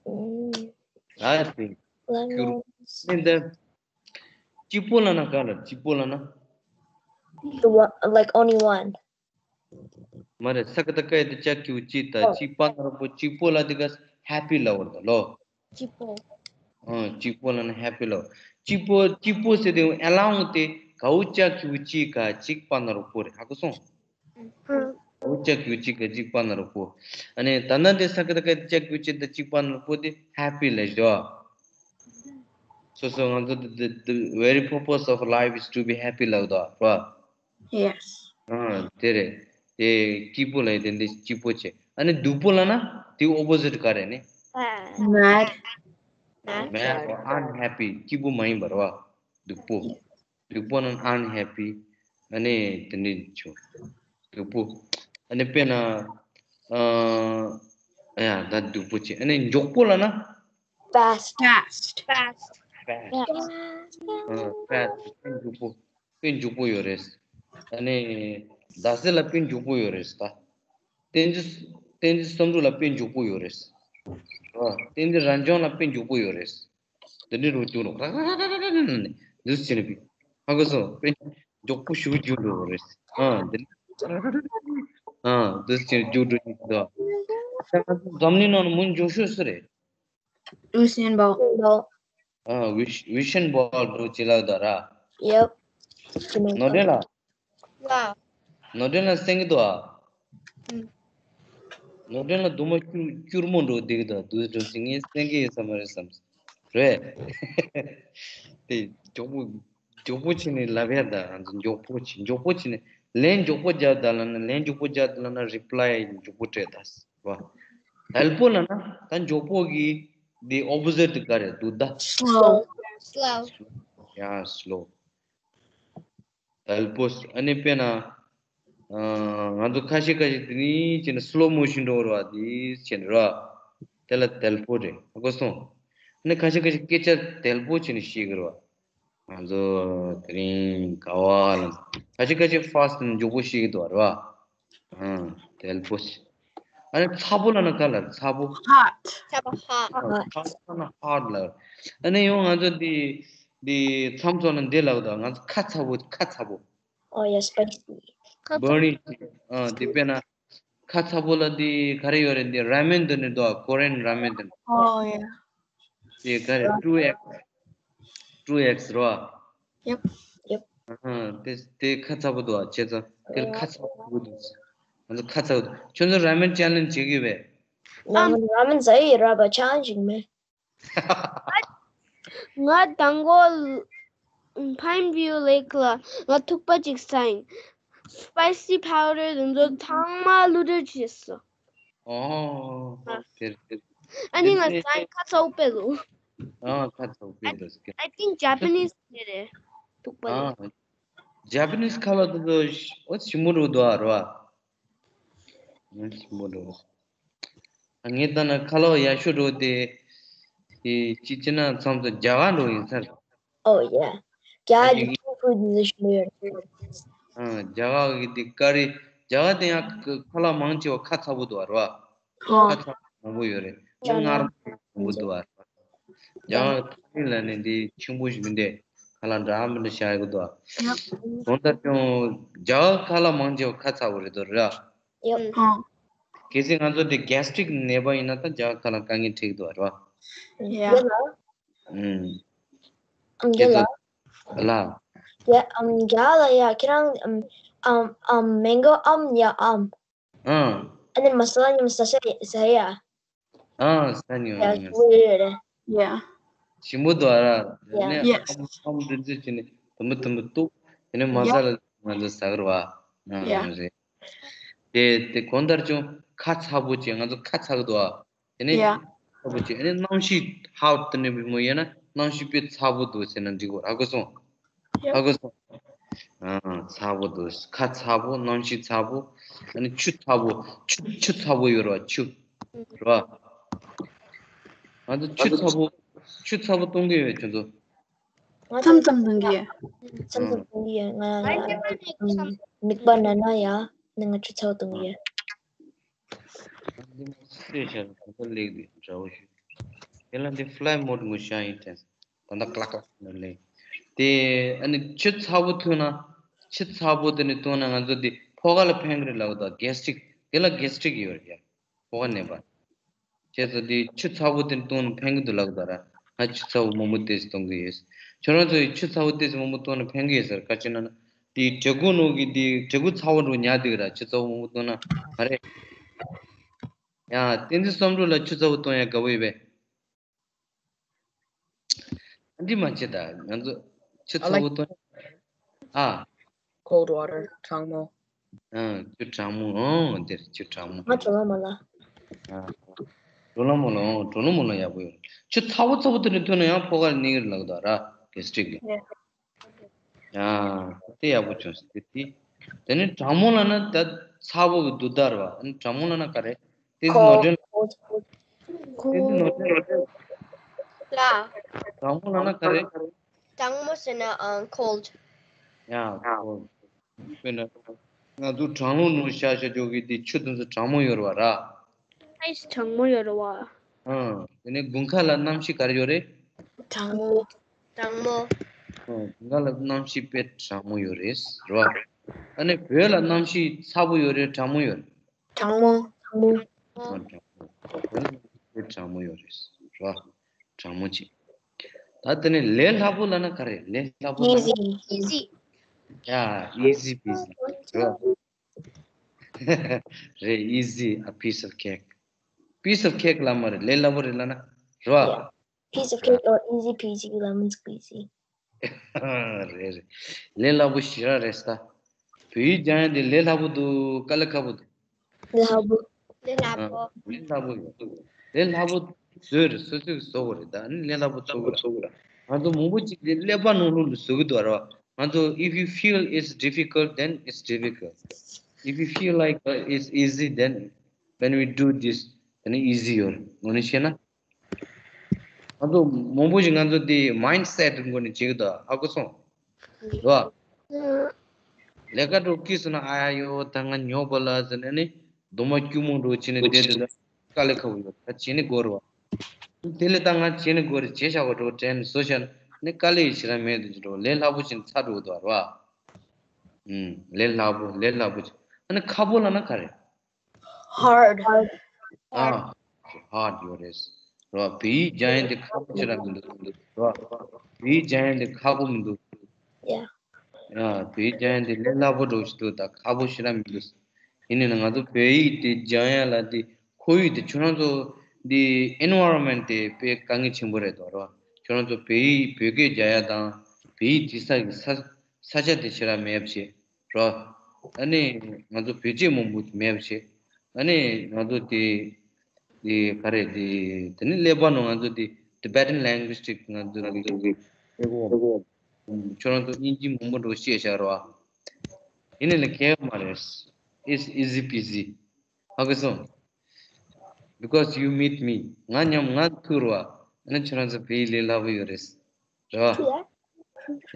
mm, ཨ་རེད། སྐྱུར། lemons. ནི་འདི། སྐྱིད་པོ་ལབ་ན་ག་ལ་སྐྱིད་པོ་ལབ་ན། The one, like only one. མ་རེད། ས་ཀ་བཏགས་སྐ་ཡ་བཏགས་སྐྱ་གི་གུ་སྐྱིད་ད། Oh. སྐྱིད་པ་ན་རོ་པོ་སྐྱིད་པོ་ལ་དེ་ག་happy ལབ་བར་ད་ལོ། སྐྱིད་པོ། ཨ་སྐྱིད་པོ་ལབ་ན་happy ལོ། སྐྱིད་པོ་སྐྱིད་པོ་ཟེར་དེ་ཨ་ལའང་དེ་ག་འུ་ཅག་གི་འུ་ཅི་ག་སྐྱིད་པ་ན་རོ་པོ་རེད། ཧ་གོ་སོང་། ཧུམ། ག་འུ་ཅག་གི་འུ་ཅི་ག་སྐྱིད་པ་ན་རོ་པོ། ཨ་ནི་ད་ན་དེ་ས་ཀ་བཏགས་སྐ་ཡ་བཏགས་སྐྱ་གི་གུ་སྐྱིད་ད་སྐྱིད་པ་ན་རོ་པོ་དེ་happy ལབ་ཞོ། སོ་སོ་ང་ཚོ་the, the, the very purpose of life is to be happy ལབ་དོ་ར། Yes. ཨ་དེ་རེད། དེ་སྐྱིད་པོ་ལ་ཡི་དེ་འདི་སྐྱིད་པོ་བྱེད། ཨ་ནི་སྡུག་པོ་ལབ་ན་དེ་opposite ག་རེ་ནི། Mad. Mad or unhappy སྐྱིད་པོ་མ་ཡིན་པ་རེད་བ། སྡུག་པོ། སྡུག་པོ་ན་unhappy ཨ་ནི་དེ་འདྲ་བྱུང་། སྡུག་པོ། ཨ་ནི་དཔེར་ན་ཨ་ཡ་ད་སྡུག་པོ་བྱེད། ཨ་ནི་མགྱོགས་པོ་ལབ་ན། Fast. Fast. Fast. Fast. ཨ་fast དཔེ་མགྱོགས་པོ། དཔེ་མགྱོགས་པོ་ཡོད་རེད། ཨ་ནི་རྡ་སའི་ལ་དཔེ་མགྱོགས་པོ་ཡོད་རེད་ད། བསྟན་འཛིན་བསྟན་འཛིན་བསམ་གྲུབ་ལ་དཔེ་མགྱོགས་པོ་ཡོད་རེད། ཨ་བསྟན་འཛིན་རབ་འབྱམས་ལ་དཔེ་མགྱོགས་པོ་ཡོད་རེད། དེ་འདྲའི་རུ་རྒྱུག་རོགས་ར་ར་ར་ར་ར་ནས་འདུག་བྱས་ནས་པི། ཧ་གོ་སོང་། དཔེ་མགྱོགས་པོ་ཞུ་རྒྱུ་འགྲོ་རེད། ཨ་འདི་ཨ་འདུག་བྱས་རྒྱུག་འགྲོ་རྒྱུ་འདུག་ད་ང་ཚོ་འཛམ་གླིང་ནང་ནས་མི་མགྱོགས་ཤོས་སུ་རེད། Usain Bolt. ཨ་ཝི་ཤན་བོལ་འགྲོ་ཅི་ལགས་དང་ར། Yep. ནོར་འདྲེན་ལ། ལ། ནོར་འདྲེན་ལ་གསན་གི་འདུག་ཨ། ཨུམ། ནོར་སྒྲོན་ལ་རྡུང་མ་སྐྱུར་སྐྱུར་མོ་འགྲོ་བསྡད་ཀྱི་འདུག་དུས་སྒྲུབ་ཟིན་ངས་གསན་གྱི་ཡོད་ས་མ་རེད་བསམ། རེད། དེ་མགྱོགས་པོ་མགྱོགས་པོ་བྱས་ནས་ལབ་ཡ་ད་ང་ཚོ་མགྱོགས་པོ་བྱས་མགྱོགས་པོ་བྱས་ནས་ལན་མགྱོགས་པོ་རྒྱག་ད་ལབ་ན་ལན་མགྱོགས་པོ་རྒྱག་ད་ལབ་ན་reply་མགྱོགས་པོ་སྤྲད་ད་བ། དལ་པོ་ལབ་ན་ད་མགྱོགས་པོ་གི་the opposite ག་རེ་འདུག་ད། Slow. Slow. Yeah, slow. དལ་པོ། ཨ་ནི་དཔེར་ན། ཨ། ང་ཚོ་ཁ་ཤས་ཁ་ཤས་དེ་ནི་བྱས་ན་slow motion འགྲོ་བ་དེ་བྱས་ནས་ར། དེ་ལ་དལ་པོ་རེད། ཧ་གོ་སོང་། ཨ་ནི་ཁ་ཤས་ཁ་ཤས་སྐད་ཆ་དལ་པོ་བྱས་ནས་བཤད་ཀྱི་རེད་བ། ང་ཚོ་དེ་རིང་ག་བ་ལ། ཁ་ཤས་ཁ་ཤས་fast ནས་མགྱོགས་པོ་བཤད་ཀྱི་འདུག་བ་རེད་བ། ཨ། དལ་པོ་བྱས། ཨ་ནི་ཚ་པོ་ལབ་ན་ག་ལ་ཚ་པོ། Hot. ཚ་པོ་hot. ཚ་པོ་ལབ་ན་hot ལབ། ཨ་ནི་ཡང་ང་ཚོ་འདི་འདི་མཚམས་སོགས་ན་འདི་ལབ་དང་ང་ཚོ་ཁ་ཚ་པོ་ཁ་ཚ་པོ། Oh yeah, spicy. Burning. ཨ། འདི་དཔེར་ན་ཁ་ཚ་པོ་ལ་འདི་ག་རེ་ཡོད་རེད། འདི་ར་མེན་འདི་ནི་འདུག Korean ར་མེན་འདི་ནི། Oh yeah. འདི་ག་རེ་two X two X རོ། Yep, yep. ཨ། དེ་དེ་ཁ་ཚ་པོ་འདུག་ཨ། བྱས་ཙང་དེ་ལ་ཁ་ཚ་པོ་འདུག་ང་ཚོ་ཁ་ཚ་པོ་འདུག་ཁྱོད་ཚོ་ར་མེན་challenge བྱེད་ཀྱི་ཡོད་པས། ང་ཚོ་ར་མེན་ཟ་ཡི་ར་བ་challenge ཡིན་མེད། ང་དང་པོ་Pine View Lake ལ་ང་ཐུག་པ་ཅིག་ཟ་ཡིན། Spicy powder དེ་ཚོ་ཚང་མ་བླུ་བྲིད་བྱས་སོང་། ཨོ། དེར་དེར། ཨ་ནི་ང་ཟ་ཡིན། ཁ་ཚ་པོ་དཔེ་འདུག་ཨ། ཁ་ཚ་པོ་དཔེ་འདུག I think Japanese རེད། ཐུག་པ་རེད། ཨ། Japanese ཁ་ལག་དེ་ཚོ་ཨོ་ཞིམ་པོ་འདུག་ཨ་རོ། ཨ། ཞིམ་པོ་འདུག་ངས་ལྟ་ན་ཁ་ལག་ཡག་ཤོས་འགྲོ་དེ། དེ་ཅི་ཅི་ན་མཚམས་སུ་རྒྱ་གར་འགྲོ་ཡིན་ས་རེད། Oh yeah. རྒྱ་གར་གྱི་food འདི་ཞིམ་པོ་ཡོད་རེད། ཨ། རྒྱ་གར་གྱི་དེ་ཀ་རི། རྒྱ་གར་དེ་ཡང་ཁ་ལག་མང་ཆེ་བ་ཁ་ཚ་པོ་འདུག་བ་རེད་བ། ཁ་ཚ་པོ་མང་པོ་ཡོད་རེད། ཅུང་མངར་མོ་མང་པོ་འདུག་བ་རེད་བ། རྒྱ་གར་ཐང་རིང་ལ་ནི་འདི་ཆེན་པོ་ཞིག་མིན་ཏེ། ཁ་ལག་འདྲ་མི་འདྲ་བཞག་ཡོད་འདུག་བ། གང་ལྟར་ཀྱང་རྒྱ་གར་ཁ་ལག་མང་ཆེ་བ་ཁ་ཚ་པོ་རེད་འདུག་རེད་བ། Yep. གལ་སྲིད་ང་ཚོ་དེ་gastric ནད་པ་ཡིན་ན་ད་རྒྱ་གར་ཁ་ལག་དཀའ་ངལ་འཕྲད་ཀྱི་འདུག་བ་རེད་བ། Yeah. ཨུམ། ཨང་རྒན་ལགས། ལ། ཡ་ཨམ་རྒན་ལགས་ཡ་ཁྱེད་རང་ཨམ་ཨམ་ཨམ་mango ཨམ་ཡ་ཨམ། ཨང་། ཨ་ནི་མ་ས་ལ་མཉམ་ཟ་ས་ཟ་ཡ། ཨང་། ཟ་ནི་ཡ་ཡོང་ཡོང་། ཞིམ་པོ་ཡོད་རེད། ཡ། ཞིམ་པོ་འདུག་ཨ་ར། ཡ། ནས་ཡ། ཨམ་ཨམ་འདི་འདི་བྱས་ནས་དུམ་བུ་དུམ་བུ་གཏུབ། དེ་ནས་མ་ས་ལ་ང་ཚོ་ཟ་གི་རེད་བ། ཨང་། ཡ། རེད། དེ་དེ་གང་ལྟར་ཀྱང་ཁ་ཚ་པོ་བྱས། ང་ཚོ་ཁ་ཚ་གི་འདུག་ཨ། དེ་ནས་ཡ། ཚ་པོ་བྱས། ཨ་ནི་གནམ་གཤིས་ཧ་དེ་ནས་བི་མོ་ཡིན་ན་གནམ་གཤིས་དཔེ་ཚ་པོ་འདུག་ཟེར་ན་འགྲིག་གོ། ཧ་གོ་སོང་། ཧ་གོ་སོང་། ཨ། ཚ་པོ་འདུག་ཁ་ཚ་པོ། གནམ་གཤིས་ཚ་པོ། ཨ་ནི་ཆུ་ཚ་པོ། ཆུ་ཆུ་ཚ་པོ་ཡོད་རེད་བ། ཆུ་རེད་བ། ང་ཚོ་ཆུ་ཚ་པོ། ཆུ་ཚ་པོ་གཏོང་གི་ཡོད་ཁྱོད་ཚོ། མཚམས་མཚམས་གཏོང་གི་ཡོད། མཚམས་མཚམས་གཏོང་གི་ཡོད། ང་ང་མིད་པ་ན་ན་ཡ་ནི་ང་ཆུ་ཚ་པོ་གཏོང་གི་ཡོད། འདི་མ་བཤད་བྱ་རུ་ག་ལེགས་འདུག་འདྲ་བོ་ཞུ། དེ་ལ་འདི་fly mode ངོ་ཤ་ཡིན་དྲན། ད་ལྟ་ཀླག་ཀླག་ནས་ལེགས། དེ་ཨ་ནི་ཆུ་ཚ་པོ་འཐུང་ན། ཆུ་ཚ་པོ་དེ་ནི་འཐུང་ན་ང་ཚོ་འདི་ཕོ་ཁ་ལ་ཕན་གི་རེད་ལབ་དང་gastric དེ་ལ་gastric ཡོད་རེད་ཡ། ཕོ་ཁ་ནད་པ། བྱས་ཙང་འདི་ཆུ་ཚ་པོ་དེ་འཐུང་ན་ཕན་གི་འདུག་ལབ་དང་ར། ང་ཆུ་ཚ་པོ་མང་པོ་ཏོག་ཙམ་འཐུང་གི་ཡོད། ཁྱོད་རང་ཚོ་ཡི་ཆུ་ཚ་པོ་ཏོག་ཙམ་མང་པོ་འཐུང་ན་ཕན་གི་ཡོད་ཟེར་ག་ཅི་ན་ན། དེའི་གྲེ་གུ་ནོ་གི་དེའི་གྲེ་གུ་ཚ་བོ་འགྲོ་ཉག་དེ་གི་ར་ཆུ་ཚ་བོ་མང་པོ་བཏུང་ན་མ་རེད། ཡང་བསྟན་འཛིན་བསམ་གྲུབ་ལ་ཆུ་ཚ་བོ་བཏུང་ཡ་དགའ་བོ་ཡོད་པས། ཨ་འདི་མ་བྱེད་ད་ང་ཚོ་ཆུ་ཚ་བོ་བཏུང་ཡ། ཨ། Cold water གྲང་མོ། ཨ་ཆུ་གྲང་མོ། ཨོ་འདིར་ཆུ་གྲང་མོ། ང་བགྲོ་གླེང་མ་ལ། ཨ་བགྲོ་གླེང་མ་ལ། ཨོ་བགྲོ་གླེང་མ་ལ་ཡག་པོ་ཡོད། ཆུ་ཚ་བོ་ཚ་བོ་དེ་འདྲ་བཏུང་ན་ཡང་ཕོ་ཁ་ལ་ནད་ཀྱི་རེད་ལབ་ད་ར་gastric གི། ཡ། དེ་ཡག་པོ་བྱུང་སོང་། དེ་དེ། དེ་ནས་གྲང་མོ་ལབ་ན་ད་ཚ་པོ་གི་འདུག་ད་རེད་བ། ཨ་ནི་གྲང་མོ་ལབ་ན་ག་རེ། བསྟན་འཛིན་ནོར་སྒྲོན། བསྟན་འཛིན་ནོར་སྒྲོན། ལ། གྲང་མོ་ལབ་ན་ག་རེ། གྲང་མོ་ཟེར་ན་ཨང་cold། ཡ་cold། དཔེར་ན། ང་ཚོ་གྲང་རླུང་ནང་བཞག་བཞག་འཇོག་གི་དེ་ཆུ་དེ་ཚོ་གྲང་མོ་ཡོད་རེད་བ་ར། Ice གྲང་མོ་ཡོད་རེད་བ། ཨང་། དེ་ནས་དགུན་ཁ་ལ་གནམ་གཤིས་ག་རེ་ཡོད་རེད། གྲང་མོ། གྲང་མོ། ཨང་། དགུན་ཁ་ལ་གནམ་གཤིས་དཔེ་གྲང་མོ་ཡོད་རེད་རེད་བ། ཨ་ནི་བོད་ལ་གནམ་གཤིས་ཚ་པོ་ཡོད་རེད་གྲང་མོ་ཡོད་རེད། གྲང་མོ། གྲང་མོ། ཨང་། གྲང་མོ། བོད་ལ་གནམ་གཤིས་དཔེ་གྲང་མོ་ཡོད་རེད་རེད་བ། གྲང་མོ་ཅིག་ད་དེ་ནས་ལས་སླ་པོ་ལབ་ན་ག་རེ། ལས་སླ་པོ་ལབ་ན། Easy. Easy. Yeah, easy peasy རེད་བ། རེད། Easy, a piece of cake. Piece of cake ལབ་མ་རེད། ལས་སླ་པོ་རེད་ལབ་ན། རེད་བ། Piece of cake or easy peasy lemon squeezy. རེད་རེད། ལས་སླ་པོ་ཞེ་དྲག་རེད་ས། བོད་ཡིག་སྦྱང་ཡ་དེ་ལས་སླ་པོ་འདུག་དཀའ་ལས་ཁག་པོ་འདུག་ལས་སླ་པོ། ལས་སླ་པོ། ལས་སླ་པོ་ཡོད། ལས་སླ་པོ་བཟོས་རེད། སོ་སོས་བཟོ་དགོས་རེད། ད་ནི་ལས་སླ་པོ་བཟོ་དགོས་རེད། ང་ཚོ་མང་པོ་ཅིག་གིས་ཀླད་པ་ནང་ལོགས་ལ་བཟོ་གི་འདུག་ར། ང་ཚོ if you feel it's difficult, then it's difficult. If you feel like uh, it's easy, then when we do this, then easy ཡོད་རེད། ངོ་ནས་བཤད་ན། ང་ཚོ་མང་པོ་ཞིག་ང་ཚོ་དེ་མའིན་སེ་ཊི་སྒོ་ནས་བྱེད་ཀྱི་འདུག་ཧ་གོ་སོང་། རེད་བ། ལས་ཀ་འགྲོ་སྐྱིད་སོང་ན་ཨ་ཡ་ཡོ་ད་ང་ཉོབ་པ་ལ་ཟེར་ནས་ནི་རྡོག་མ་སྐྱུར་མོ་འགྲོ་བྱས་ནས་བསྡད་དེ་ལ་དཀའ་ལས་ཁག་པོ་ཡོད། ད་བྱས་ནས་དགོས་རེད་བ། དེ་ལས་ད་ང་བྱས་ནས་དགོས་རེད། བྱས་བཞག་པ་འགྲོ་དྲན་ནས་བཟོ་བཞག་ནས་དཀའ་ལས་ཡི་ཞེ་དྲག་མེད་དུ་འགྲོ། ལས་སླ་པོ་བྱས་ནས་ཚར་འགྲོ་གི་འདུག་རེད་བ། ཨུམ། ལས་སླ་པོ་ལས་སླ་པོ་བྱས། ཨ་ནི་ཁག་པོ་ལབ་ན་ག་རེ། Hard. ཨ། ཧར་ཌི་ཡོད་རེད། རེད་བ། བོད་ཡིག་སྦྱང་ཡ་དེ་ཁག་པོ་ཞེ་དྲག་མི་འདུག་རེད་བ། བོད་ཡིག་སྦྱང་ཡ་དེ་ཁག་པོ་མི་འདུག Yeah. ཨ། བོད་ཡིག་སྦྱང་ཡ་དེ་ལས་སླ་པོ་འདྲ་བོ་ཞིག་འདུག་ད་ཁག་པོ་ཞེ་དྲག་མི་འདུག་ཡིན་ནའི་ང་ཚོ་བོད་ཡིག་དེ་སྦྱང་ཡ་ལ་དེ་ཁོར་ཡུག་དེ་ཁྱོད་རང་ཚོ་དེ་ཨེན་ཝའི་རོན་མེན་ཊི་དེ་དཔེ་དཀའ་ངལ་ཆེན་པོ་རེད་དོ། རེད་བ། ཁྱོད་རང་ཚོ་བོད་ཡིག་བོད་སྐད་རྒྱག་ཡ་དང་བོད་ཡིག་བྲིས་ས་གི་ས་ས་ཆ་དེ་ཞེ་དྲག་མེད་པ་བྱས། རོ། ཨ་ནི་ང་ཚོ་བོད་སྐད་མང་པོ་མེད་པ་བྱས། ཨ་ནི་ང་ཚོ་དེ་དེ་ག་རེ་དེ་དེ་ནི་ཀླད་པ་ནང་ང་ཚོ་དེ་Tibetan linguistic ང་ཚོ་གི་ཨེ་གོ་ཁྱོད་རང་ཚོ་དབྱིན་ཇི་མང་པོ་འགྲོ་ཤེས་བྱ་རོ། ཡིན་ནི་ལ་གལ་མ་རེད། It's easy peasy. ཧ་གོ་སོང་། Because you meet me. ང་མཉམ་ང་ཐུག་རོ། ཨ་ནི་ཁྱོད་རང་ཚོ་བོད་ཡིག་ལས་སླ་པོ་ཡོད་རེད། རོ།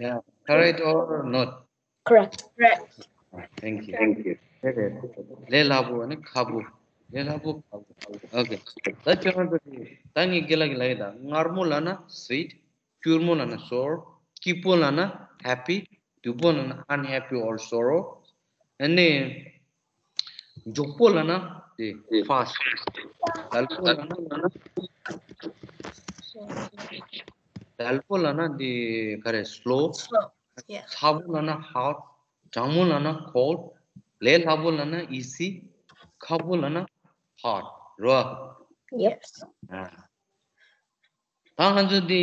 Yeah. Correct or not? Correct. Correct. Thank you. Thank you. ལས་སླ་པོ་ནི་ཁག་པོ། ལས་སླ་པོ་ཁག་པོ། Okay. ད་ཁྱོད་རང་ཚོ་དེ་ད་ངས་རྒན་ལགས་ཀྱི་ལབ་ཡིན་ད། མངར་མོ་ལབ་ན་sweet། སྐྱུར་མོ་ལབ་ན་sour། སྐྱིད་པོ་ལབ་ན་happy། སྡུག་པོ་ལབ་ན་unhappy or sorrow། ཨ་ནི་མགྱོགས་པོ་ལབ་ན་དེ་fast། དལ་པོ་ལབ་ན་དལ་པོ་ལབ་ན་དེ་ག་རེ་slow། Slow. Yeah. ཚ་པོ་ལབ་ན་hot། གྲང་མོ་ལབ་ན་cold། ལས་སླ་པོ་ལབ་ན་easy། ཁག་པོ་ལབ་ན་hard། རོ། Yep. ད་ང་ཚོ་འདི་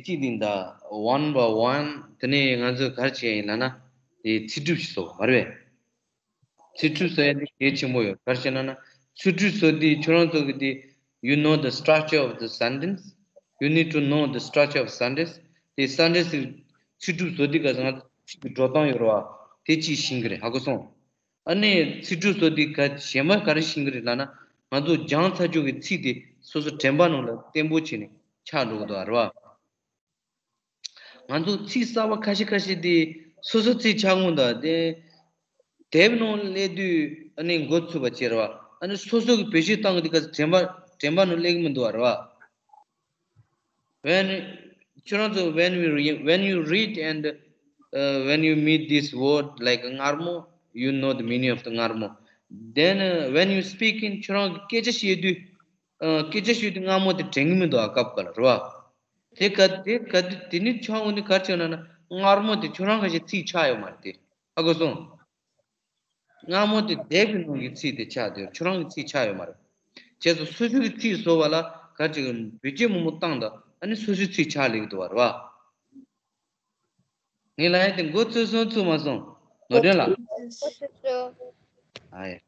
གཅིག་འདི་འདྲ་one by one དེ་ནས་ང་ཚོས་ག་རེ་བྱས་ཡིན་ལབ་ན། དེ་ཚིག་གྲུབ་ཞིག་བཟོ་བ་རེད། ཚིག་གྲུབ་བཟོ་ཡ་འདི་གལ་ཆེན་པོ་ཡོད། ག་རེ་བྱས་ན་ན་ཚིག་གྲུབ་བཟོ་འདི་ཁྱོད་རང་ཚོ་གི་འདི། You know the structure of the sentence. You need to know the structure of sentence. དེ་སེན་ཊེན་སི་ཚིག་གྲུབ་བཟོ་འདི་ག་ང་ཚོ་ཚིག་གི་འགྲོ་སྟངས་ཡོད་རེད་བ། དེ་གཅིག་ཤེས་ཀྱི་རེད། ཧ་གོ་སོང་། ཨ་ནི་ཚིག་གྲུབ་བཟོ་འདི་ག་གཞན་པ་ག་རེ་ཤེས་ཀྱི་རེད་ལབ་ན། ང་ཚོ་སྦྱངས་ཚར་རྒྱུ་གི་ཚིག་དེ་སོ་སོ་དྲན་པ་ནང་ལ་བརྟན་པོ་བྱས་ནས་ཆགས་འགྲོ་གི་འདུག་རེད་བ། ང་ཚོ་ཚིག་གསར་པ་ཁ་ཤས་ཁ་ཤས་དེ་སོ་སོ་ཚིག་ཆགས་སྔོན་དང་དེ་དེབ་ནང་སླེབས་དུས་ཨ་ནི་འགོ་ཚུགས་པ་བྱས་རེད་བ། ཨ་ནི་སོ་སོ་གི་བེད་སྤྱོད་བཏང་གི་དེ་ག་དྲན་པ་དྲན་པ་ནང་སླེབས་ཀྱི་མི་འདུག་བ་རེད་བ། When ཁྱོད་རང་ཚོ་when we re- when you read and uh, when you meet this word like མངར་མོ, you know the meaning of the མངར་མོ། Then uh, when you speak in ཁྱོད་རང་གི་སྐད་ཆ་བཤད་དུས། ཨ། སྐད་ཆ་ཤོད་དུས་མངར་མོ་དེ་དྲན་གྱི་མི་འདུག་ཨ། སྐབས་འགའ་ལ་རེད་བ། དེ་ག་དེ་ག་དེ་དེ་ནི་ཆང་འོ་ནི་ག་རེ་བྱས་ན་ན་མངར་མོ་དེ་ཁྱོད་རང་ག་ཞིག་ཚིག་ཆགས་ཡོད་མ་རེད་དེ། ཧ་གོ་སོང་། མངར་མོ་དེ་དེབ་ཀྱི་ནང་གི་ཚིག་དེ་ཆགས་དེ་ཁྱོད་རང་གི་ཚིག་ཆགས་ཡོད་མ་རེད། བྱས་ཙང་སོ་སོ་གི་ཚིག་བཟོ་བ་ལ་ག་རེ་བྱེད་ཀྱི་བེད་སྤྱོད་མང་པོ་བཏང་ད་ཨ་ནི་སོ་སོའི་ཚིག་ཆགས་ལེགས་འདུག་བ་རེད་བ། ངས་ལབ་ཡ་དེ་མགོ་ཚོས་སོང་ཚུགས་མ་སོང་། ནོར་སྒྲོན་ལགས། ཨ་ཡ།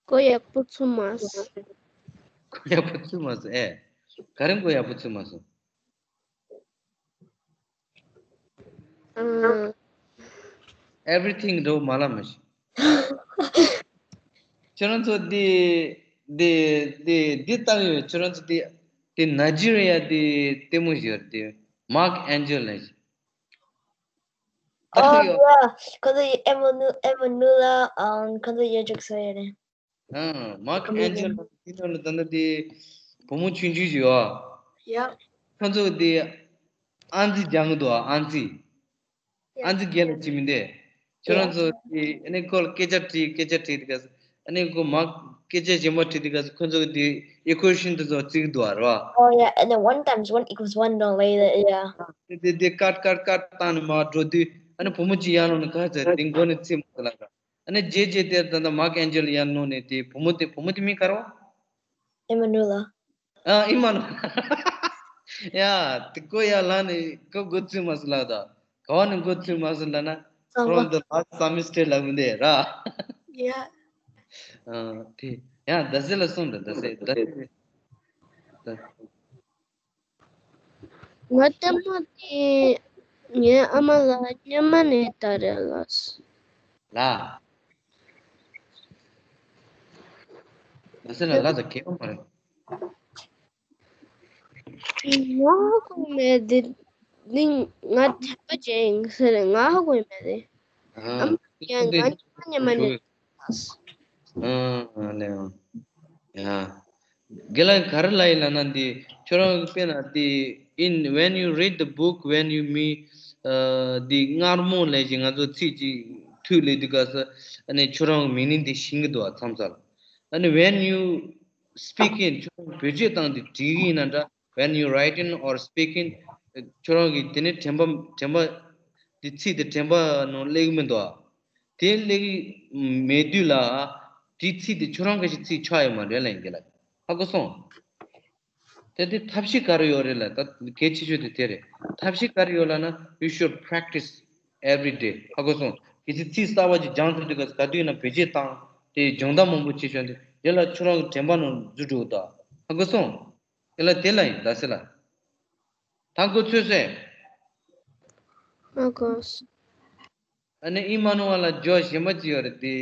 མགོ་ཡག་པོ་ཚོས་མ་སོང་། མགོ་ཡག་པོ་ཚོས་མ་སོང་ཨེ། ག་རེ་མགོ་ཡག་པོ་ཚོས་མ་སོང་། ཨ། Everything འགྲོ་མ་ལ་མ་ཤི། ཁྱོད་རང་ཚོ་འདི་འདི་འདི་འདི་ལྟ་གི་ཡོད། ཁྱོད་རང་ཚོ་འདི་འདི་ནཱི་ཇི་རི་ཡ་འདི་ལྟད་མོ་ཞིག་ཡོད་དེ། མཱག་ཨན་ཇེལ་ལ་ཞིག་ད་Oh ཡོད། yeah. ཁོ་ཚོ་ཡི་ཨེ་མ་ནུ་ཨེ་མ་ནུ་ལ་ཨམ་ཁོ་ཚོ་ཡི་འཇུག་སོ་ཡ་རེད། ཨ། མཱག་ཨན་ཇེལ་ལ་འདི་ནང་ལ་ད་ནི་འདི་བུ་མོ་ཆུང་ཆུང་ཞིག་ཡོད། ཡ། ཁོ་ཚོ་འདི་ཨང་རྩིས་སྦྱང་གི་འདུག་ཨང་རྩིས། ཨང་རྩིས་རྒན་ལ་ཅི་མི་འདུག་ཁྱོད་རང་ཚོ་དེ་ཨ་ནི་ཁོ་ལ་སྐད་ཆ་དྲིས་སྐད་ཆ་དྲིས་དེ་ག་ཨ་ནི་ཁོ་མ་སྐད་ཆ་གཞན་པ་དྲིས་དེ་ག་ཁོ་ཚོ་གི་དེ་ཨི་ཀུའེ་ཤན་དེ་ཚོ་རྩིས་ཀྱི་འདུག་རེད་བ། Oh yeah, and then one times one equals one no later, yeah. དེ་དེ་དེ་ཀཊ་ཀཊ་ཀཊ་བཏང་ནས་མར་འགྲོ་དུས་ཨ་ནི་བུ་མོ་གཅིག་ཡར་ལངས་ནས་ག་ཚོད་དེ་མགོ་ནས་ཚིག་མ་ལ་ག་ཨ་ནི་རྗེས་རྗེས་དེར་ད་ལྟ་མཱག་ཨན་ཇེལ་ཡར་ནོ་ནས་དེ་བུ་མོ་དེ་བུ་མོ་དེ་མིང་ག་རེ་བ། ཨེ་མ་ནུ་ལ། ཨ་ཨེ་མ་ནུ། ཡ། དེ་ཁོ་ཡར་ལངས་ནས་ཁོ་འགོ་ཚུགས་མ་སོང་ལབ་ད། ག་བ་ནས་འགོ་ཚུགས་མ་སོང་ལབ་ན། གསང་བ། From the last semester ལབ་མི་འདུག་ར། ཡ། ཨ་དེ་ཡ་ཟླ་ཟེར་ལ་གསུངས་འདྲ་ཟླ་ཟེར་ཟླ་ཟེར། ད། ང་ལྟད་མོ་དེ་ངའི་ཨ་མ་ལགས་སྔོན་མ་ནས་ལྟ་རེད་ལགས། ལ། ལ་སེ་ལ་ལ་ད་གས་མ་རེད། ང་ཧ་གོ་མེད་དེ། ནི་ང་དྲན་པ་བརྗེད་ཡིན་ཟེར་ང་ཧ་གོ་མེད་དེ། ཨ་ཨ་མ་ཡ་ཁོ་ང་དེ་སྔོན་མ་ནས། ཨ་ཨ་ལེ་ཨ། ཡ། དགེ་ལགས་ག་རེ་ལབ་ཡིན་ལབ་ན་འདི་ཁྱོད་རང་གི་དཔེར་ན་འདི་in when you read the book, when you meet, uh, འདི་མངར་མོ་ལབ་ཅིག་ང་ཚོ་ཚིག་ཅིག་ཐུག་ལབ་དུས་སྐབས་སུ་ཨ་ནི་ཁྱོད་རང་གི་meaning འདི་ཤེས་ཀྱི་འདུག་བ་མཚམས་མཚམས། ཨ་ནི་when you speak in ཁྱོད་རང་བེད་སྤྱོད་བཏང་སྟེ་བྲིས་ཀྱི་ཡིན་ན་འདྲ། When you write in or speak in ཁྱོད་རང་གིས་དེ་ནི་དྲན་པ་དྲན་པ་འདི་ཚིག་དེ་དྲན་པ་ནང་སླེབས་ཀྱི་མི་འདུག་བ། དེ་སླེབས་ཀྱི་མེད་དུས་ལ་དེའི་ཚིག་དེ་ཁྱོད་རང་གི་ཞིག་ཚིག་ཆགས་ཡོད་མ་རེད་ལབ་ཡིན་གྱི་ལ། ཧ་གོ་སོང་། དེ་དེ་ཐབས་ཤེས་ག་རེ་ཡོད་རེད་ལ་ད་གལ་ཆེ་ཤོས་དེ་དེ་རེད། ཐབས་ཤེས་ག་རེ་ཡོད་ལབ་ན། You should practice every day. ཧ་གོ་སོང་། གལ་སྲིད་ཚིག་གསར་བ་ཅིག་སྦྱངས་ཐུབ་དུས་ག་ག་དུས་ཡིན་ན་བེད་སྤྱོད་བཏང་སྟེ་སྦྱོང་བརྡར་མང་པོ་བྱེད་ཆོག་འདུག་དེ་ལ་ཁྱོད་རང་གི་དྲན་པ་ནང་འཛུལ་འགྲོ་གི་འདུག་ཧ་གོ་སོང་། དེ་ལ་དེ་ལ་ཡིན་ད་ཟེར་ལ། ད་འགོ་ཚུགས་སོང་། ཨ་གོ། ཨ་ནི་ཨི་མ་ནུ་ཝ་ལ་ཇོ་གཞན་པ་ཅིག་ཡོད་རེད་དེ།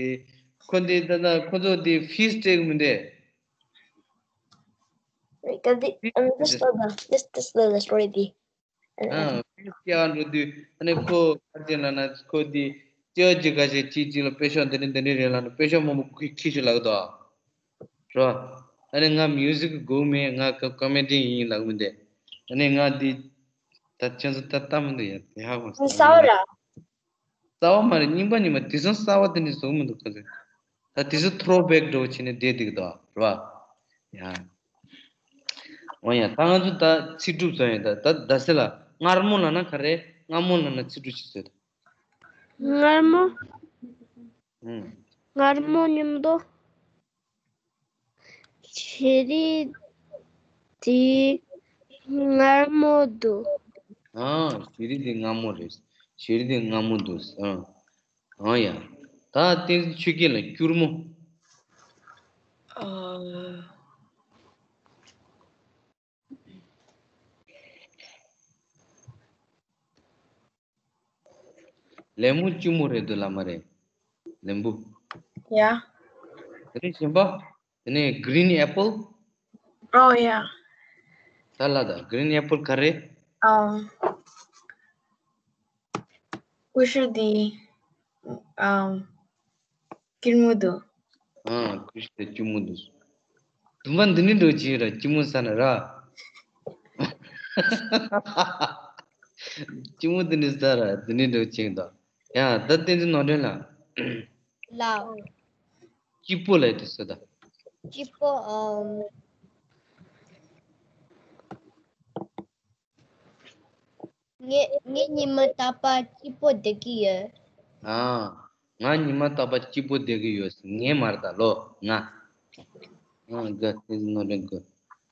ཁོ་འདི་ད་ལྟ་ཁོ་ཚོ་འདི་ཕིས་སྤྲད་གི་མི་འདུག Wait, got the, ཕིས um, སྤྲད་just དེ། Slow down. Just, just slow the story. ཨ་ཕིས་སྤྲད་འགྲོ་དུས་ཨ་ནི་ཁོ་ག་ཅེ་ལབ་ན་ཁོ་འདི་སྐྱེ་བ་གཅིག་ཁ་ཤས་གཅིག་གཅིག་ལ་དཔེ་ཤག་འདི་འདྲ་འདི་འདྲ་རེད་ལབ་ན་དཔེ་ཤག་མང་པོ་ཁྱེར་ཁྱེར་ཤོག་ལབ་གི་འདུག་རོ། ཨ་ནི་ང་མིའུ་ཟིག་གི་སྒུག་མེད། ང་ཀ་ཀོ་མེ་ཌི་ཡིན་ལབ་མི་འདུག་ཨ་ནི་ང་འདི་ད་ཁྱེད་ཚོ་ད་ལྟ་མི་འདུག་ཡ་དེ་ཧ་གོ་སོང་། གསར་བ་ར། གསར་བ་མ་རེད། རྙིང་པ་རྙིང་པ། དེང་སང་གསར་བ་དེ་འདྲ་བཟོ་གི་མི་འདུག་ཁ་ཚོས། ད་དེང་སང་ཐོ་རོ་བེག་འདྲ་བོ་བྱས་ནས་བསྡད་འདུག་གདའ་ར་བ། ཡ། འོ་ཡ་ད་ང་ཚོ་ད་ཚིག་གྲུབ་བཟོ་ཡ་ད་ད་ད་ཟེར་ལ་མངར་མོ་ལབ་ན་ག་རེ། མངར་མོ་ལབ་ན་ཚིག་གྲུབ་ཅིག་བཟོས་ད། མངར་མོ། ཨུམ། མངར་མོ་མཉམ་དུ། ཤེས་རིག་དེ་མངར་མོ་འདུག་ཨང་། ཤེས་རིག་དེ་མངར་མོ་རེད། ཤེས་རིག་དེ་མངར་མོ་འདུག་ཨང་། ཨང་ཡ། ད་བསྟན་འཛིན་ཆོས་སྐྱིད་ལ་སྐྱུར་མོ། ཨ། ལེམ་བུ་སྐྱུར་མོ་རེད་འདུག་ལ་མ་རེད། ལེམ་བུ། ཡ། དེ་ནས་གཞན་པ། དེ་ནས་green apple། ཨོ་ཡ། ད་ལ་ད་green apple ག་རེ། ཨ། ཀུ་ཤུ་དེ། ཨ། སྐྱུར་མོ་འདུག་ཨ། ཀུ་ཤུ་དེ་སྐྱུར་མོ་འདུག་དུམ་པ་འདི་འདྲ་འདྲ་བོ་བྱས་ར་སྐྱུར་མོ་ཟ་ན་ར། སྐྱུར་མོ་འདི་འདྲ་ཟ་ར་འདི་འདྲ་འདྲ་བོ་བྱས་འདུག་ཡ་ད་བསྟན་འཛིན་ནོར་སྒྲོན་ལགས། ལགས། སྐྱིད་པོ་ལབ་དུས་ཚོད་ད། སྐྱིད་པོ་ཨམ། ངས་ངས་ཉི་མ་རྟག་པར་སྐྱིད་པོ་བསྡད་ཀྱི་ཡོད། ཨ། ང་ཉི་མ་རྟག་པར་སྐྱིད་པོ་བསྡད་ཀྱི་ཡོད། ངས་མ་རེད་ད་ལོ། ང་། ཨ་དགའ་བསྟན་འཛིན་ནོར་སྒྲོན་དགའ།